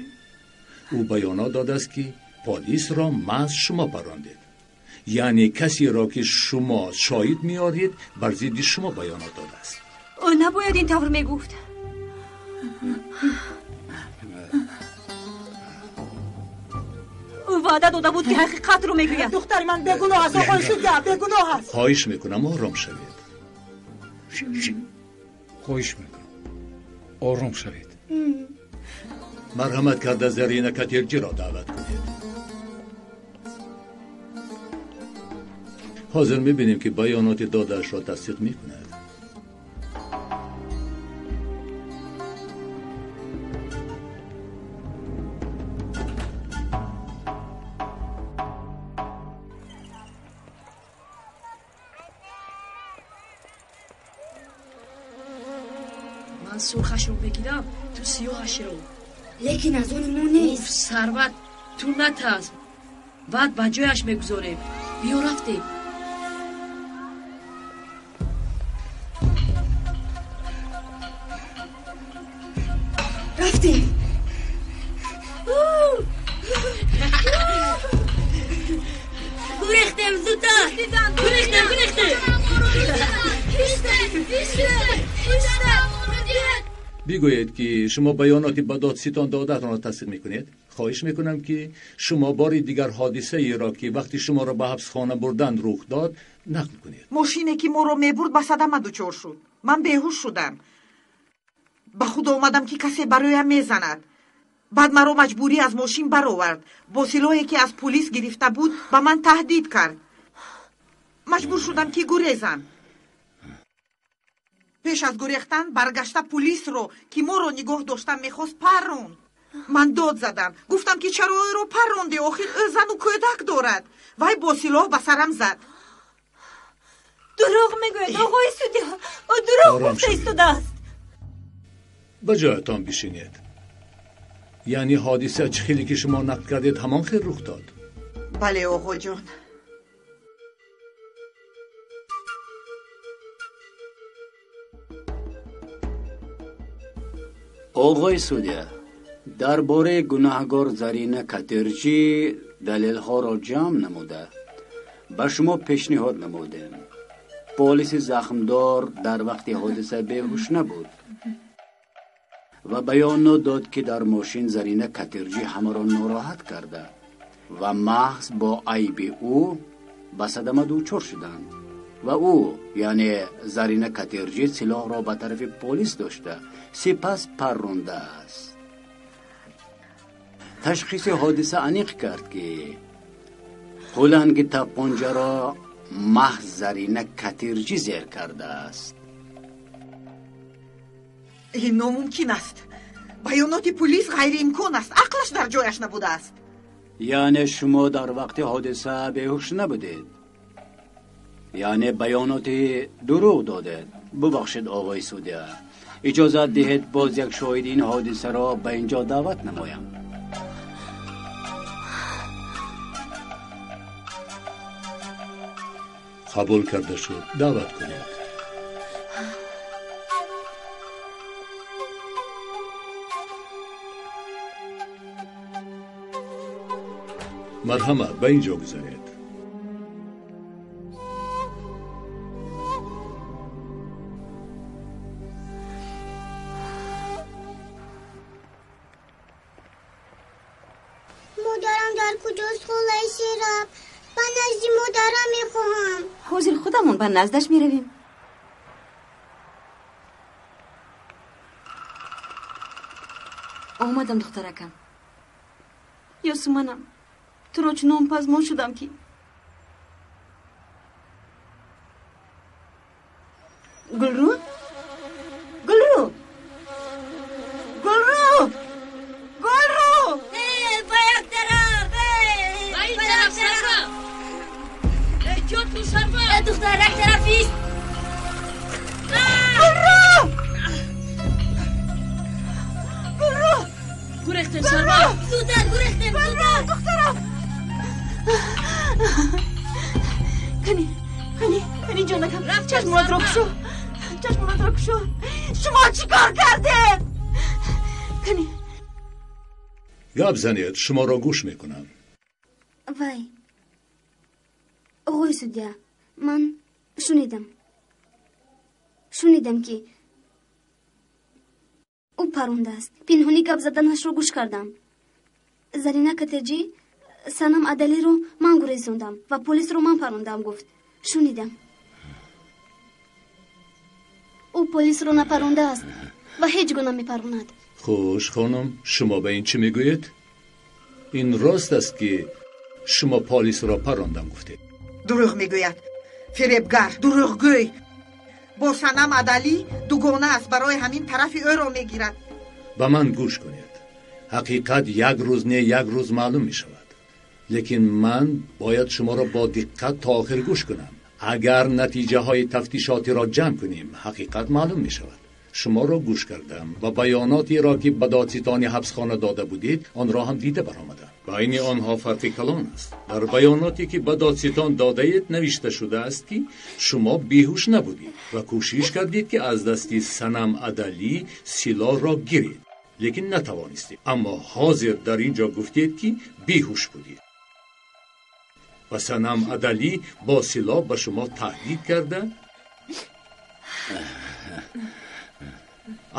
ӯ баёнот додааст, ки полисро маҳз шумо парондед. Яъне касеро ки шумо шоҳид меоред, бар зидди шумо баёнот додааст. Ӯ набояд ин тавр мегуфт. Ӯ ваъда дода буд, ки ҳақиқатро мегӯяд. Духтари ман бегуноҳ аст, оғои судя, бегуноҳ аст. Хоҳиш мекунам, ором шавед. Хоҳиш мекунам, ором шавед. Марҳамат карда Зарина Катирҷиро даъват кунед. Ҳозир мебинем, ки баёноти додаашро тасдиқ мекунад. Ман сурхашро мегирам, ту сиёҳашро. Лекин аз они мо нест. Уф, Сарват, ту натарс. Баъд ба ҷояш мегузорем. Биё, рафтем. Рафтем. Гурехтем, зудтар! Гурехтем, гурехтем! Бигӯед, ки шумо баёноти ба додситон додаатонро тасдиқ мекунед. Хоҳиш мекунам, ки шумо бори дигар ҳодисаеро, ки вақти шуморо ба ҳабсхона бурданд рух дод, нақл кунед. Мошине ки моро мебурд, ба садама дучор шуд. Ман беҳуш шудам. Ба худ омадам, ки касе бароям мезанад. Баъд маро маҷбурӣ аз мошин баровард. Бо силоҳе, ки аз пулис гирифта буд, ба ман таҳдид кард. Маҷбур шудам, ки гурезам. Пеш аз гурехтан баргашта пулисро, ки моро нигоҳ доштан мехост, парронд. Ман дод задам, гуфтам, ки чаро ӯро парронде, охир ӯ зану кӯдак дорад. Вай бо силоҳ ба сарам зад. Дурӯғ мегӯяд, оғои судя. Ӯ дурӯғ гуфта истодааст. Ба ҷоятон бишинед. Яъне ҳодиса чӣ хеле ки шумо нақл кардед, ҳамон хел рух дод? Бале, оғоҷон. Оғои судя, дар бораи гунаҳгор Зарина Катирҷӣ далелҳоро ҷамъ намуда ба шумо пешниҳод намудем. Полиси захмдор дар вақти ҳодиса беҳуш набуд ва баёнот дод, ки дар мошин Зарина Катирҷӣ ҳамаро нороҳат карда ва маҳз бо айби ӯ ба садама дучор шуданд ва ӯ, яъне Зарина Катирҷӣ, силоҳро ба тарафи полис дошта, сипас паррондааст. Ташхиси ҳодиса аниқ кард, ки ҳуланги тапонҷаро маҳз Зарина Катирҷӣ зер кардааст. Ин номумкин аст. Баёноти пулис ғайриимкон аст. Ақлаш дар ҷояш набудааст. Яъне шумо дар вақти ҳодиса беҳуш набудед, яъне баёноти дурӯғ додед. Бубахшед, оғои судя, иҷозат диҳед боз як шоҳиди ин ҳодисаро ба инҷо даъват намоям. Қабул карда шуд, даъват кунед. Марҳамат, ба ин ҷо гузаред. Модарам дар куҷост, холаи Сераб? Ба назди модарам мехоҳам. Ҳозир худамон ба наздаш меравем. Омадам, духтаракам. Ёсуманам, туро чунон пазмон шудам ки. Гулрӯ, Гулрӯ, Гулрӯ, Гулрӯ! Ба як тараф, ба ин тараф, Сарва! Эҳтиёт кун, Сарва! Духтар, як тараф ист! Гулрӯ, Гулрӯ! Гурехтем, Сарва! Зудтар гурехтем, зудтар! Духтарам! Кани, кани, кани, ҷонакам, чашмонатро кушо, чашмонатро кушо. Шумо чӣ кор кардед? Кани. Гап занед, шуморо гӯш мекунам. Вай, оғои судя, ман шунидам, шунидам ки ӯ парондааст. Пинҳонӣ гап заданашро гӯш кардам. Зарина Катерҷӣ Санам Адалиро ман гурезондам ва полисро ман парондам гуфт. Шунидам. Ӯ полисро напарондааст ва ҳеҷ гоҳ намепаронад. Хуш, хонум, шумо ба ин чӣ мегӯед? Ин рост аст ки шумо полисро парондам гуфтед? Дурӯғ мегӯяд, фиребгар, дурӯғгӯй. Бо Санам Адалӣ дугона аст, барои ҳамин тарафи ӯро мегирад. Ба ман гӯш кунед. Ҳақиқат як рӯз не, як рӯз маълум мешавад. Лекин ман бояд шуморо бо диққат то охир гӯш кунам. Агар натиҷаҳои тафтишотиро ҷамъ кунем, ҳақиқат маълум мешавад. Шуморо гӯш кардам ва баёнотеро ки ба додситони ҳабсхона дода будед, онро ҳам дида баромадам. Байни онҳо фарқи калон аст. Дар баёноте ки ба додситон додаед навишта шудааст ки шумо беҳуш набудед ва кӯшиш кардед ки аз дасти Санам Адалӣ силоҳро гиред, лекин натавонистед. Аммо ҳозир дар ин ҷо гуфтед ки беҳуш будед ва Санам Адалӣ бо силоҳ ба шумо таҳдид карда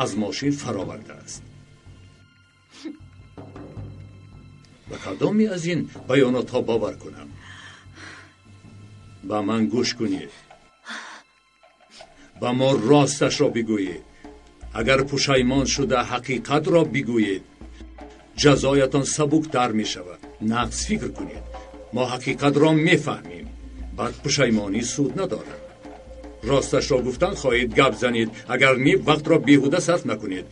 аз мошин фаровардааст. Ба кадоме аз ин баёнотҳо бовар кунам? Ба ман гӯш кунед, ба мо росташро бигӯед. Агар пушаймон шуда ҳақиқатро бигӯед, ҷазоятон сабуктар мешавад. Нақс фикр кунед. Мо ҳақиқатро мефаҳмем, баъд пушаймонӣ суд надорад. Росташро гуфтан хоҳед, гап занед, агар не, вақтро беҳуда сарф накунед,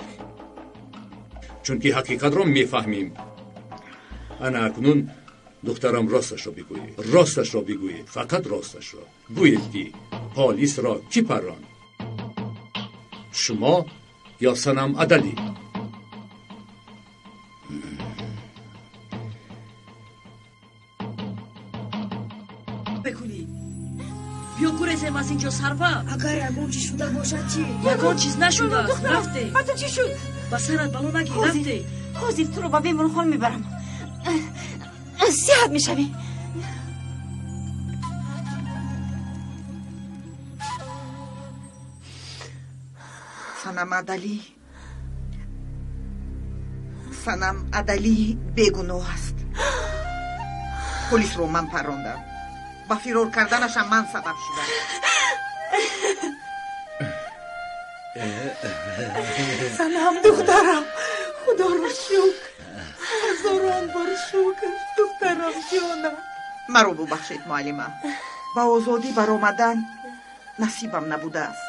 чунки ҳақиқатро мефаҳмем. Ана акнун, духтарам, росташро бигӯед, росташро бигӯед, фақат росташро гӯед ки полисро кӣ парронд, шумо ё Санам Адалӣ? Бекунӣ, биё гурезем аз инҷо, Сарва. Агар ягон чиз шуда бошад чӣ? Ягон чиз нашудааст, рафте. Ба ту чӣ шуд? Ба сарат бало нагир, рафте. Ҳозир туро ба беморхон мебарам, сиҳат мешавӣ. Санам Адалӣ, Санам Адалӣ бегуноҳ аст. Полисро ман паррондам. Ба фирор карданашам ман сабаб шудам. Санам, духтарам, худоро шукр, ҳазорон бор шукр, духтарам ҷонам. Маро бубахшед, муаллима, ба озодӣ баромадан насибам набудааст.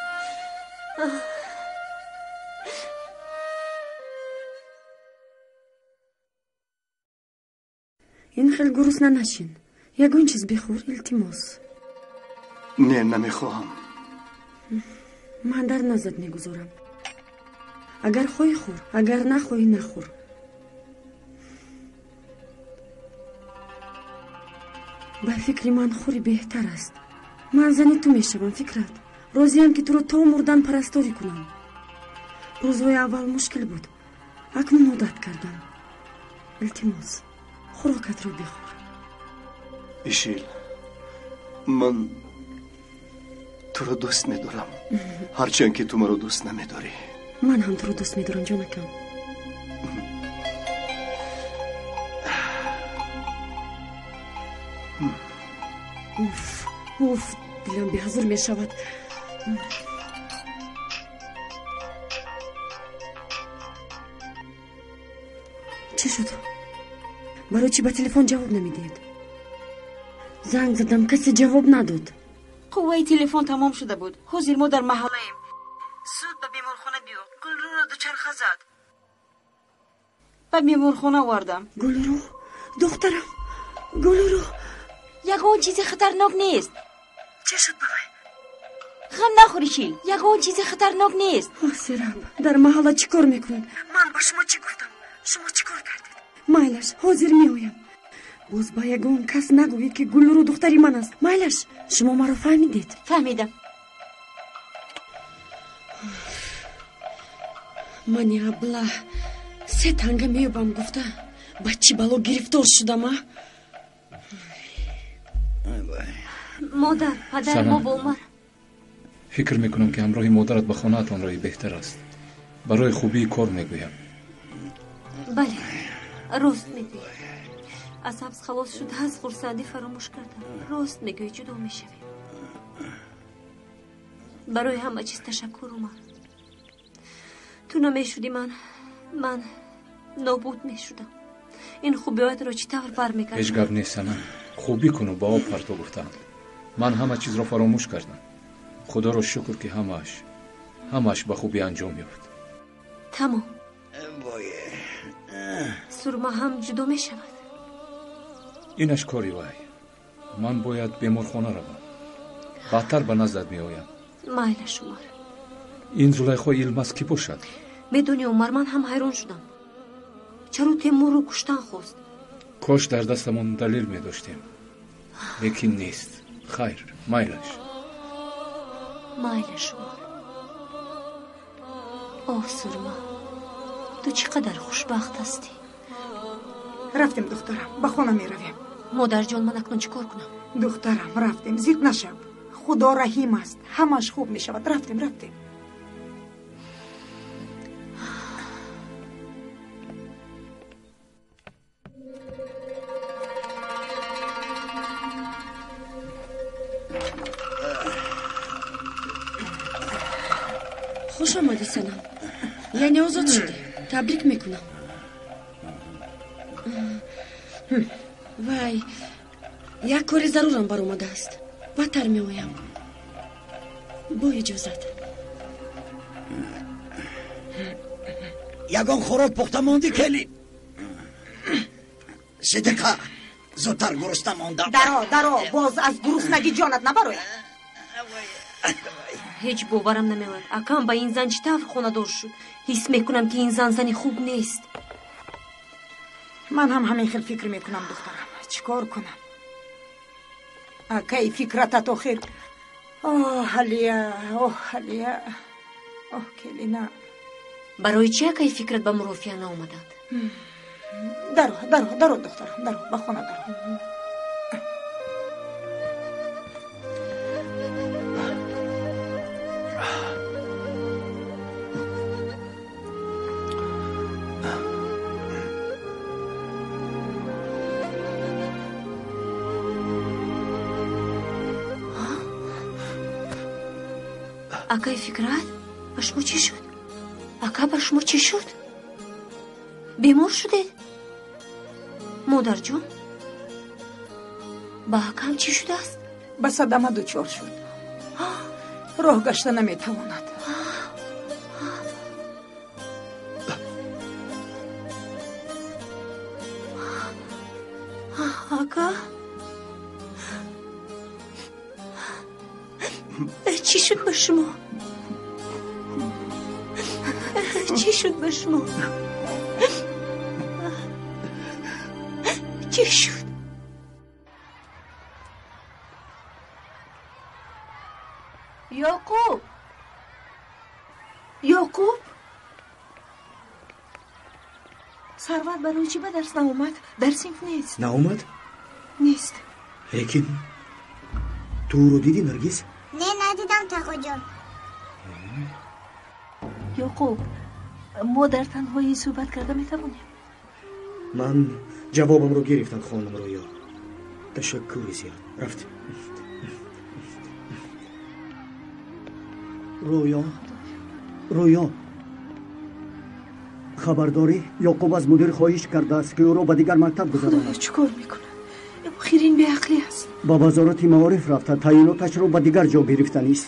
Ин хел гурусна нашин. Ягон чиз бихӯр, илтимос. Не, намехоҳам. Ман дар наздат мегузорам. Агар хоҳӣ хӯр, агар нахоҳӣ нахӯр. Ба фикри ман хӯри беҳтар аст. Ман зани ту мешавам, Фикрат. Розиям ки туро то мурдан парасторӣ кунам. Рӯзҳои аввал мушкил буд. Акнун одат кардам. Илтимос, хӯрокатро бихӯр. Ишил, ман туро дӯст медорам, ҳарчанд ки ту маро дӯст намедорӣ. Ман ҳам туро дӯст медорам, ҷонакам. Уф, уф, дилам беҳузур мешавад. Чӣ шуд? Барои чӣ ба телефон ҷавоб намедиҳед? Занг задам, касе ҷавоб надод. Қувваи телефон тамом шуда буд. Ҳозир мо дар маҳаллаем. Зуд ба беморхона биё. Гулрӯро дучарха зад. Ба беморхона овардам. Гулрӯ, духтарам, Гулрӯ. Ягон чизи хатарнок нест. Чӣ шуд ба вай? Ғам нахӯр, Ишил. Ягон чизи хатарнок нест. Оҳ, Сераб, дар маҳалла чӣ кор мекунед? Ман ба шумо чӣ гуфтам? Шумо чӣ кор кардед? Майлаш, ҳозир меоям. Боз ба ягон кас нагӯед, ки Гулрӯ духтари ман аст. Майлаш, шумо маро фаҳмидед? Фаҳмидам. Мани абла се танга меёбам гуфта ба чӣ бало гирифтор шудам, а? Модар, падар, мо бо Умар. Фикр мекунам, ки ҳамроҳи модарат ба хонаатон роҳи беҳтар аст. Барои хубии кор мегӯям. Бале, рост мегӯӣ. Аз ҳабс халос шуда аз хурсандӣ фаромӯш кардам. Рост мегӯӣ, ҷудо мешавем. Барои ҳама чиз ташаккур, Умар. Ту намешудӣ, ман нобуд мешудам. Ин хубиҳоятро чӣ тавр бармегардонам? Ҳеҷ гап нест, Санам. Хубӣ куну ба об парто гуфтаанд. Ман ҳама чизро фаромӯш кардам. Худоро шукр, ки ҳамааш ба хубӣ анҷом ёфт. Тамом. Сурма ҳам ҷудо мешавад. Инаш кори вай. Ман бояд беморхона равам. Баъдтар ба наздат меоям. Майлаш, Умар. Ин Зулайхо Илмаз кӣ бошад? Медонӣ, Умар, ман ҳам ҳайрон шудам. Чаро Темурро куштан хост? Кош дар дастамон далел медоштем, лекин нест. Хайр, майлаш. Майлаш, Умар. Оҳ, Сурма, ту чӣ қадар хушбахт ҳастӣ. Рафтем, духтарам, ба хона меравем. Модарҷон, ман акнун чӣ кор кунам? Духтарам, рафтем, зиқ нашав. Худо раҳим аст, ҳамаш хуб мешавад. Рафтем, рафтем. Хуш омадӣ, Санам. Яъне озод шудӣ. Табрик мекунам. Вай, як кори зарурам баромадааст. Баъдтар меоям. Бо иҷозат. Ягон хӯрок пухта мондӣ, келин? Сидиқа, зудтар гурусна мондам. Даро, даро, боз аз гуруснагӣ ҷонат набарояд. Ҳеҷ боварам намеояд. Акам ба ин зан чӣ тавр хонадор шуд? Ҳис мекунам, ки ин зан зани хуб нест. Ман ҳам ҳамин хел фикр мекунам, духтарам. Чӣ кор кунам? Акаи фикратат охир. Оҳ, Алия, оҳ, Алия, оҳ, келина. Барои чӣ акаи фикрат ба мурофиа наомаданд? Даро, даро, даро, духтарам, даро, ба хона даро. Акаи Фикрат, ба шумо чӣ шуд? Ака, ба шумо чӣ шуд? Бемор шудед? Модарҷон, ба акам чӣ шудааст? Ба садама дучор шуд. Роҳ гашта наметавонад. Шумо чӣ шуд ба шумо? Чӣ шуд? Ёқуб, Ёқуб, Сарват барои чӣ ба дарс наомад? Дар синф нест. Наомад? Нест. Лекин ту ӯро дидӣ, Наргиз? Не, надидам, тағоҷон. Ёқуб, мо дар танҳоӣ суҳбат карда метавонем? Ман ҷавобамро гирифтам, хонум Рӯё. Ташаккури зиёд. Рафтем. Рӯё, Рӯё, хабардорӣ? Ёқуб аз мудир хоҳиш кардааст, ки ӯро ба дигар мактаб гузаронад. Худоё, чӣ кор мекунад? Охир ин беақлӣ аст. Ба вазорати маориф рафта, таъйиноташро ба дигар ҷо гирифтанист.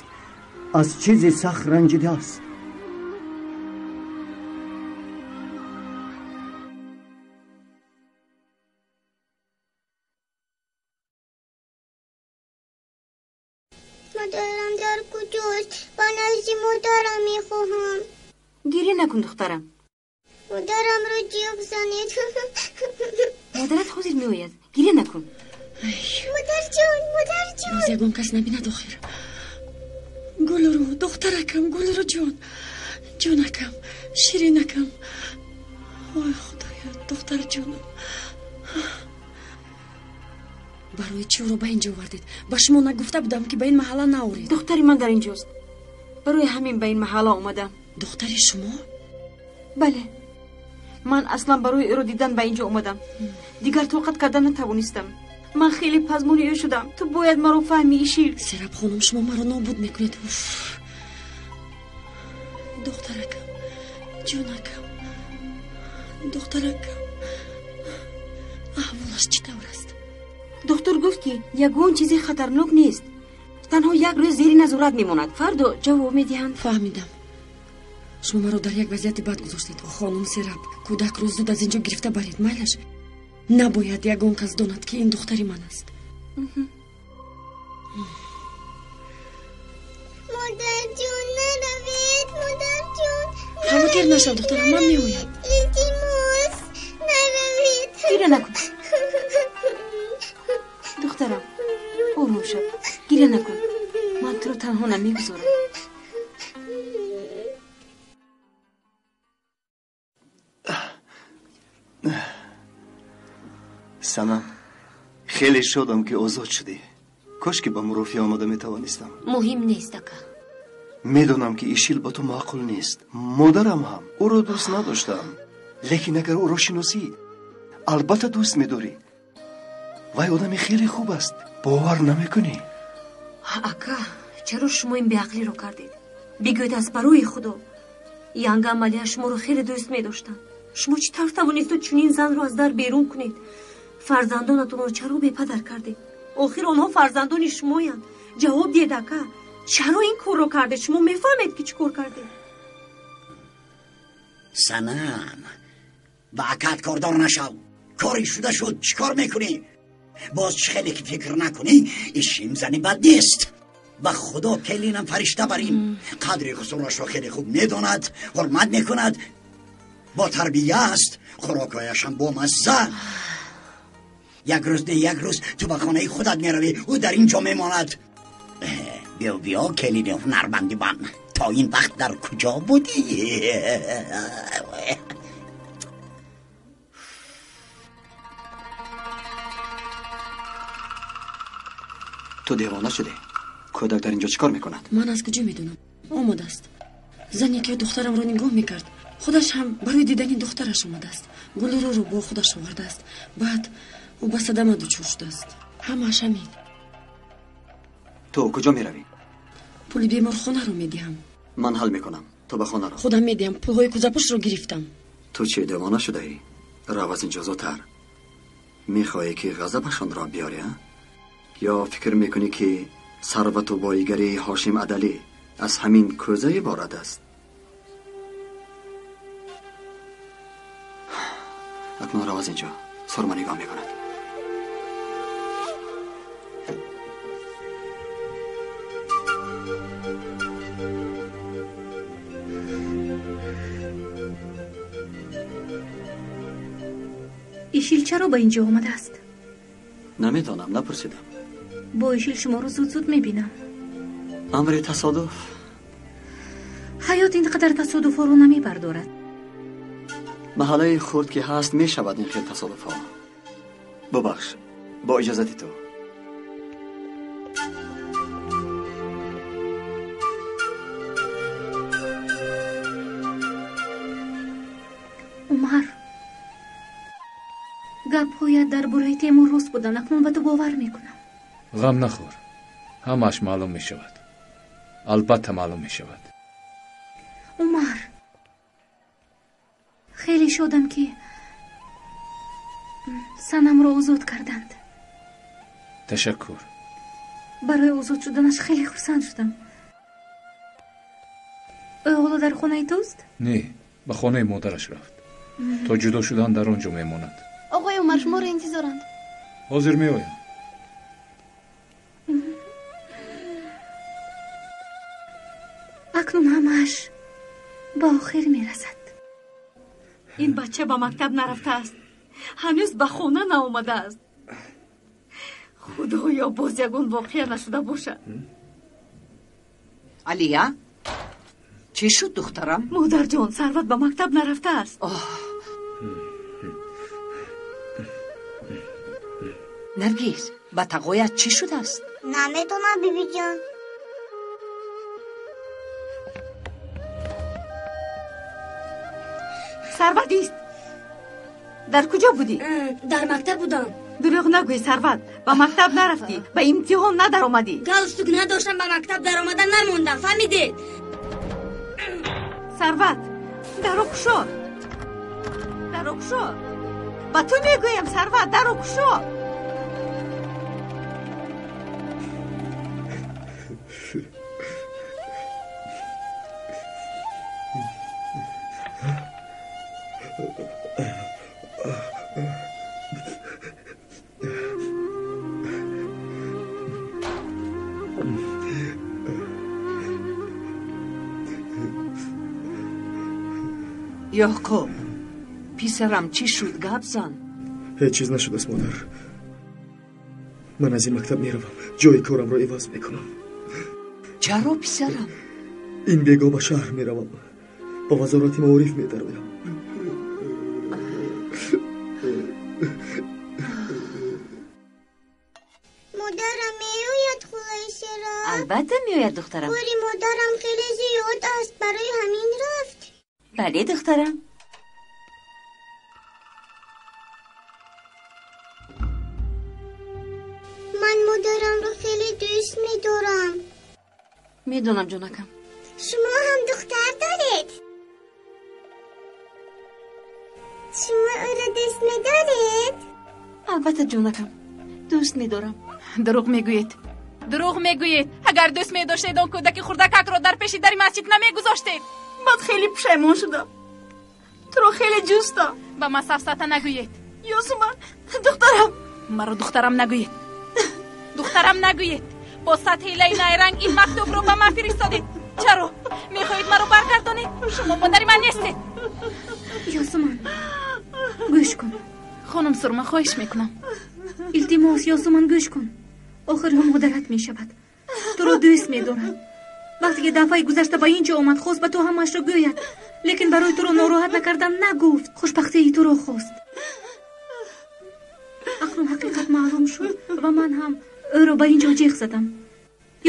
Аз чизе сахт ранҷидааст. Модарам дар куҷост? Ба назди модарам мехоҳам. Гиря накун, духтарам. Модарамро ҷиғ занед. Модарат ҳозир меояд. Гиря накун. Модарҷон, модарҷон. Боз ягон кас набинад охир. Гулрӯ, духтаракам, Гулрӯ ҷон. Ҷонакам, ширинакам. Ой, Худоё, духтарҷонам. Барои чӣ ӯро ба ин ҷо овардед? Ба шумо нагуфта будам, ки ба ин маҳалла наоред? Духтари ман дар инҷост. Барои ҳамин ба ин маҳалла омадам. Духтари шумо? Бале. Ман аслан барои ӯро дидан ба ин ҷо омадам. Дигар тоқат карда натавонистам. Ман хеле пазмони ӯ шудам. Ту бояд маро фаҳмӣ, Ишил. Сераб хонум, шумо маро нобуд мекунед. Уф. Духтаракам, ҷонакам, духтаракам, аҳволаш чӣ тавр аст? Духтур гуфт, ки ягон чизи хатарнок нест. Танҳо як рӯз зери назорат мемонад. Фардо ҷавоб медиҳанд. Фаҳмидам. Шумо маро дар як вазъияти бад гузоштед, хонум Сераб. Кӯдакро зуд аз ин ҷо гирифта баред, майлаш? Набояд ягон кас донад, ки ин духтари ман аст. Модарҷон, наравед, модарҷон. Хавотир нашав, духтарам, ман меоям. Илтимос, наравед. Гиря накун, духтарам, ором шав, гиря накун. Ман туро танҳо намегузорам. Санам, хеле шодам, ки озод шудӣ. Кош ки ба мурофиа омода метавонистам. Муҳим нест, ака. Медонам, ки Ишил ба ту маъқул нест. Модарам ҳам ӯро дӯст надоштам, лекин агар ӯро шиносӣ, албатта дӯст медорӣ. Вай одами хеле хуб аст, бовар намекунӣ. Ака, чаро шумо ин беақлиро кардед? Бигӯед, аз барои Худо. Янга Амалия шуморо хеле дӯст медоштанд. Шумо чӣ тавр тавонистед чунин занро аз дар берун кунед? Фарзандонатонро чаро бепадар кардед? Охир онҳо фарзандони шумоянд. Ҷавоб диҳед, ака, чаро ин корро кардед? Шумо мефаҳмед, ки чӣ кор кардед? Санам, ба акат кордор нашав. Кори шуда шуд, чӣ кор мекунӣ? Боз чӣ хеле ки фикр накунӣ, ишим зани бад нест. Ба Худо, келинам фаришта бар ин. Қадри хусурашро хеле хуб медонад, ҳурмат мекунад, бо тарбия аст, хӯрокҳояшам бомазза. Як рӯз не як рӯз ту ба хонаи худат меравӣ, ӯ дар ин ҷо мемонад. Биё, биё, келини ҳунарманди ман, то ин вақт дар куҷо будӣ? Ту девона шудӣ? Кӯдак дар ин ҷо чӣ кор мекунад? Ман аз куҷо медонам? Омадааст. Зане ки духтарамро нигоҳ мекард, худаш ҳам барои дидани духтараш омадааст. Гулрӯро бо худаш овардааст. Баъд ӯ ба садама дучор шудааст. Ҳамааш ҳамин. Ту куҷо меравӣ? Пули беморхонаро медиҳам. Ман ҳал мекунам. Ту ба хона ро. Худам медиҳам. Пулҳои кӯзапӯшро гирифтам. Ту чӣ, девона шудаӣ? Рав аз инҷо зудтар. Мехоҳӣ, ки ғазабашонро биёрӣ, а? Ё фикр мекунӣ, ки сарвату боигарии Ҳошим Адалӣ аз ҳамин кӯза иборат аст? Акнун рав аз инҷо. Сурма нигоҳ мекунад. Ишил чаро ба инҷо омадааст? Намедонам, напурсидам. Бо Ишил шуморо зуд-зуд мебинам. Амри тасодуф. Ҳаёт ин қадар тасодуфҳоро намебардорад. Маҳаллаи хурд ки ҳаст, мешавад ин хел тасодуфҳо. Бубахш, бо иҷозати ту. Умар, гапҳоят дар бораи Темур рост буданд. Акнун ба ту бовар мекунам. Ғам нахӯр, ҳамааш маълум мешавад. Албатта маълум мешавад. Умар, хеле шодам, ки Санамро озод карданд. Ташаккур. Барои озод шуданаш хеле хурсанд шудам. Ӯ ҳоло дар хонаи туст? Не, ба хонаи модараш рафт. То ҷудо шудан дар он ҷо мемонад. Оғои Умар, шуморо интизоранд. Ҳозир меоям. Акнун ҳамааш ба охир мерасад. Ин бача ба мактаб нарафтааст, ҳанӯз ба хона наомадааст. Худоё, боз ягон воқеа нашуда бошад. Алия, чӣ шуд, духтарам? Модарҷон, Сарват ба мактаб нарафтааст. Наргиз, ба тағоят чӣ шудааст? Намедонам, бибиҷон. Сарват ист. Дар куҷо будӣ? Дар мактаб будам. Дурӯғ нагӯй, Сарват, ба мактаб нарафтӣ, ба имтиҳон надаромадӣ. Галстук надоштам, ба мактаб даромада намондам, фаҳмидед? Сарват, даро кушо, даро кушо. Ба ту мегӯям, Сарват, даро кушо. Ёқуб, писарам, чӣ шуд? Гап зан. Ҳеҷ чиз нашудааст, модар. Ман аз ин мактаб меравам, ҷои корамро иваз мекунам. Чаро, писарам? Ин бего ба шаҳр меравам, ба вазорати маориф медароям. Модарам меояд, хулаи Шераб? Албатта меояд, духтарам. Кори модарам хеле зиёд аст, барои ҳамин рафт. Бале, духтарам. Ман модарамро хеле дӯст медорам. Медонам, ҷонакам. Шумо ҳам духтар доред? Шумо ӯро дӯст медоред? Албатта, ҷонакам, дӯст медорам. Дурӯғ мегӯед, дурӯғ мегӯед. Агар дӯст медоштед, он кӯдаки хурдакакро дар пеши дари масҷид намегузоштед. Баъд хеле пушаймон шудам, туро хеле ҷустам. Ба ман сафсата нагӯед. Ёсуман, духтарам. Маро духтарам нагӯед, духтарам нагӯед. Бо сад ҳилаи найранг ин мактубро ба ман фиристодед. Чаро мехоҳед маро баргардонед? Шумо модари ман нестед. Ёсуман, гӯш кун. Хонум Сурма, хоҳиш мекунам. Илтимос, Ёсуман, гӯш кун. Охир ӯ модарат мешавад, туро дӯст медорад. Вақте ки дафъаи гузашта ба ин ҷо омад, хост ба ту ҳамаашро гӯяд, лекин барои туро нороҳат накардан нагуфт. Хушбахтии туро хост. Акнун ҳақиқат маълум шуд ва ман ҳам ӯро ба ин ҷо ҷеғ задам.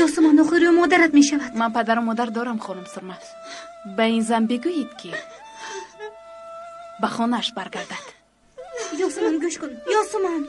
Ёсуман, охир ӯ модарат мешавад. Ман падару модар дорам, хонум Сурма. Ба ин зан бигӯед, ки ба хонааш баргардад. Ёсуман, гӯш кун. Ёсуман.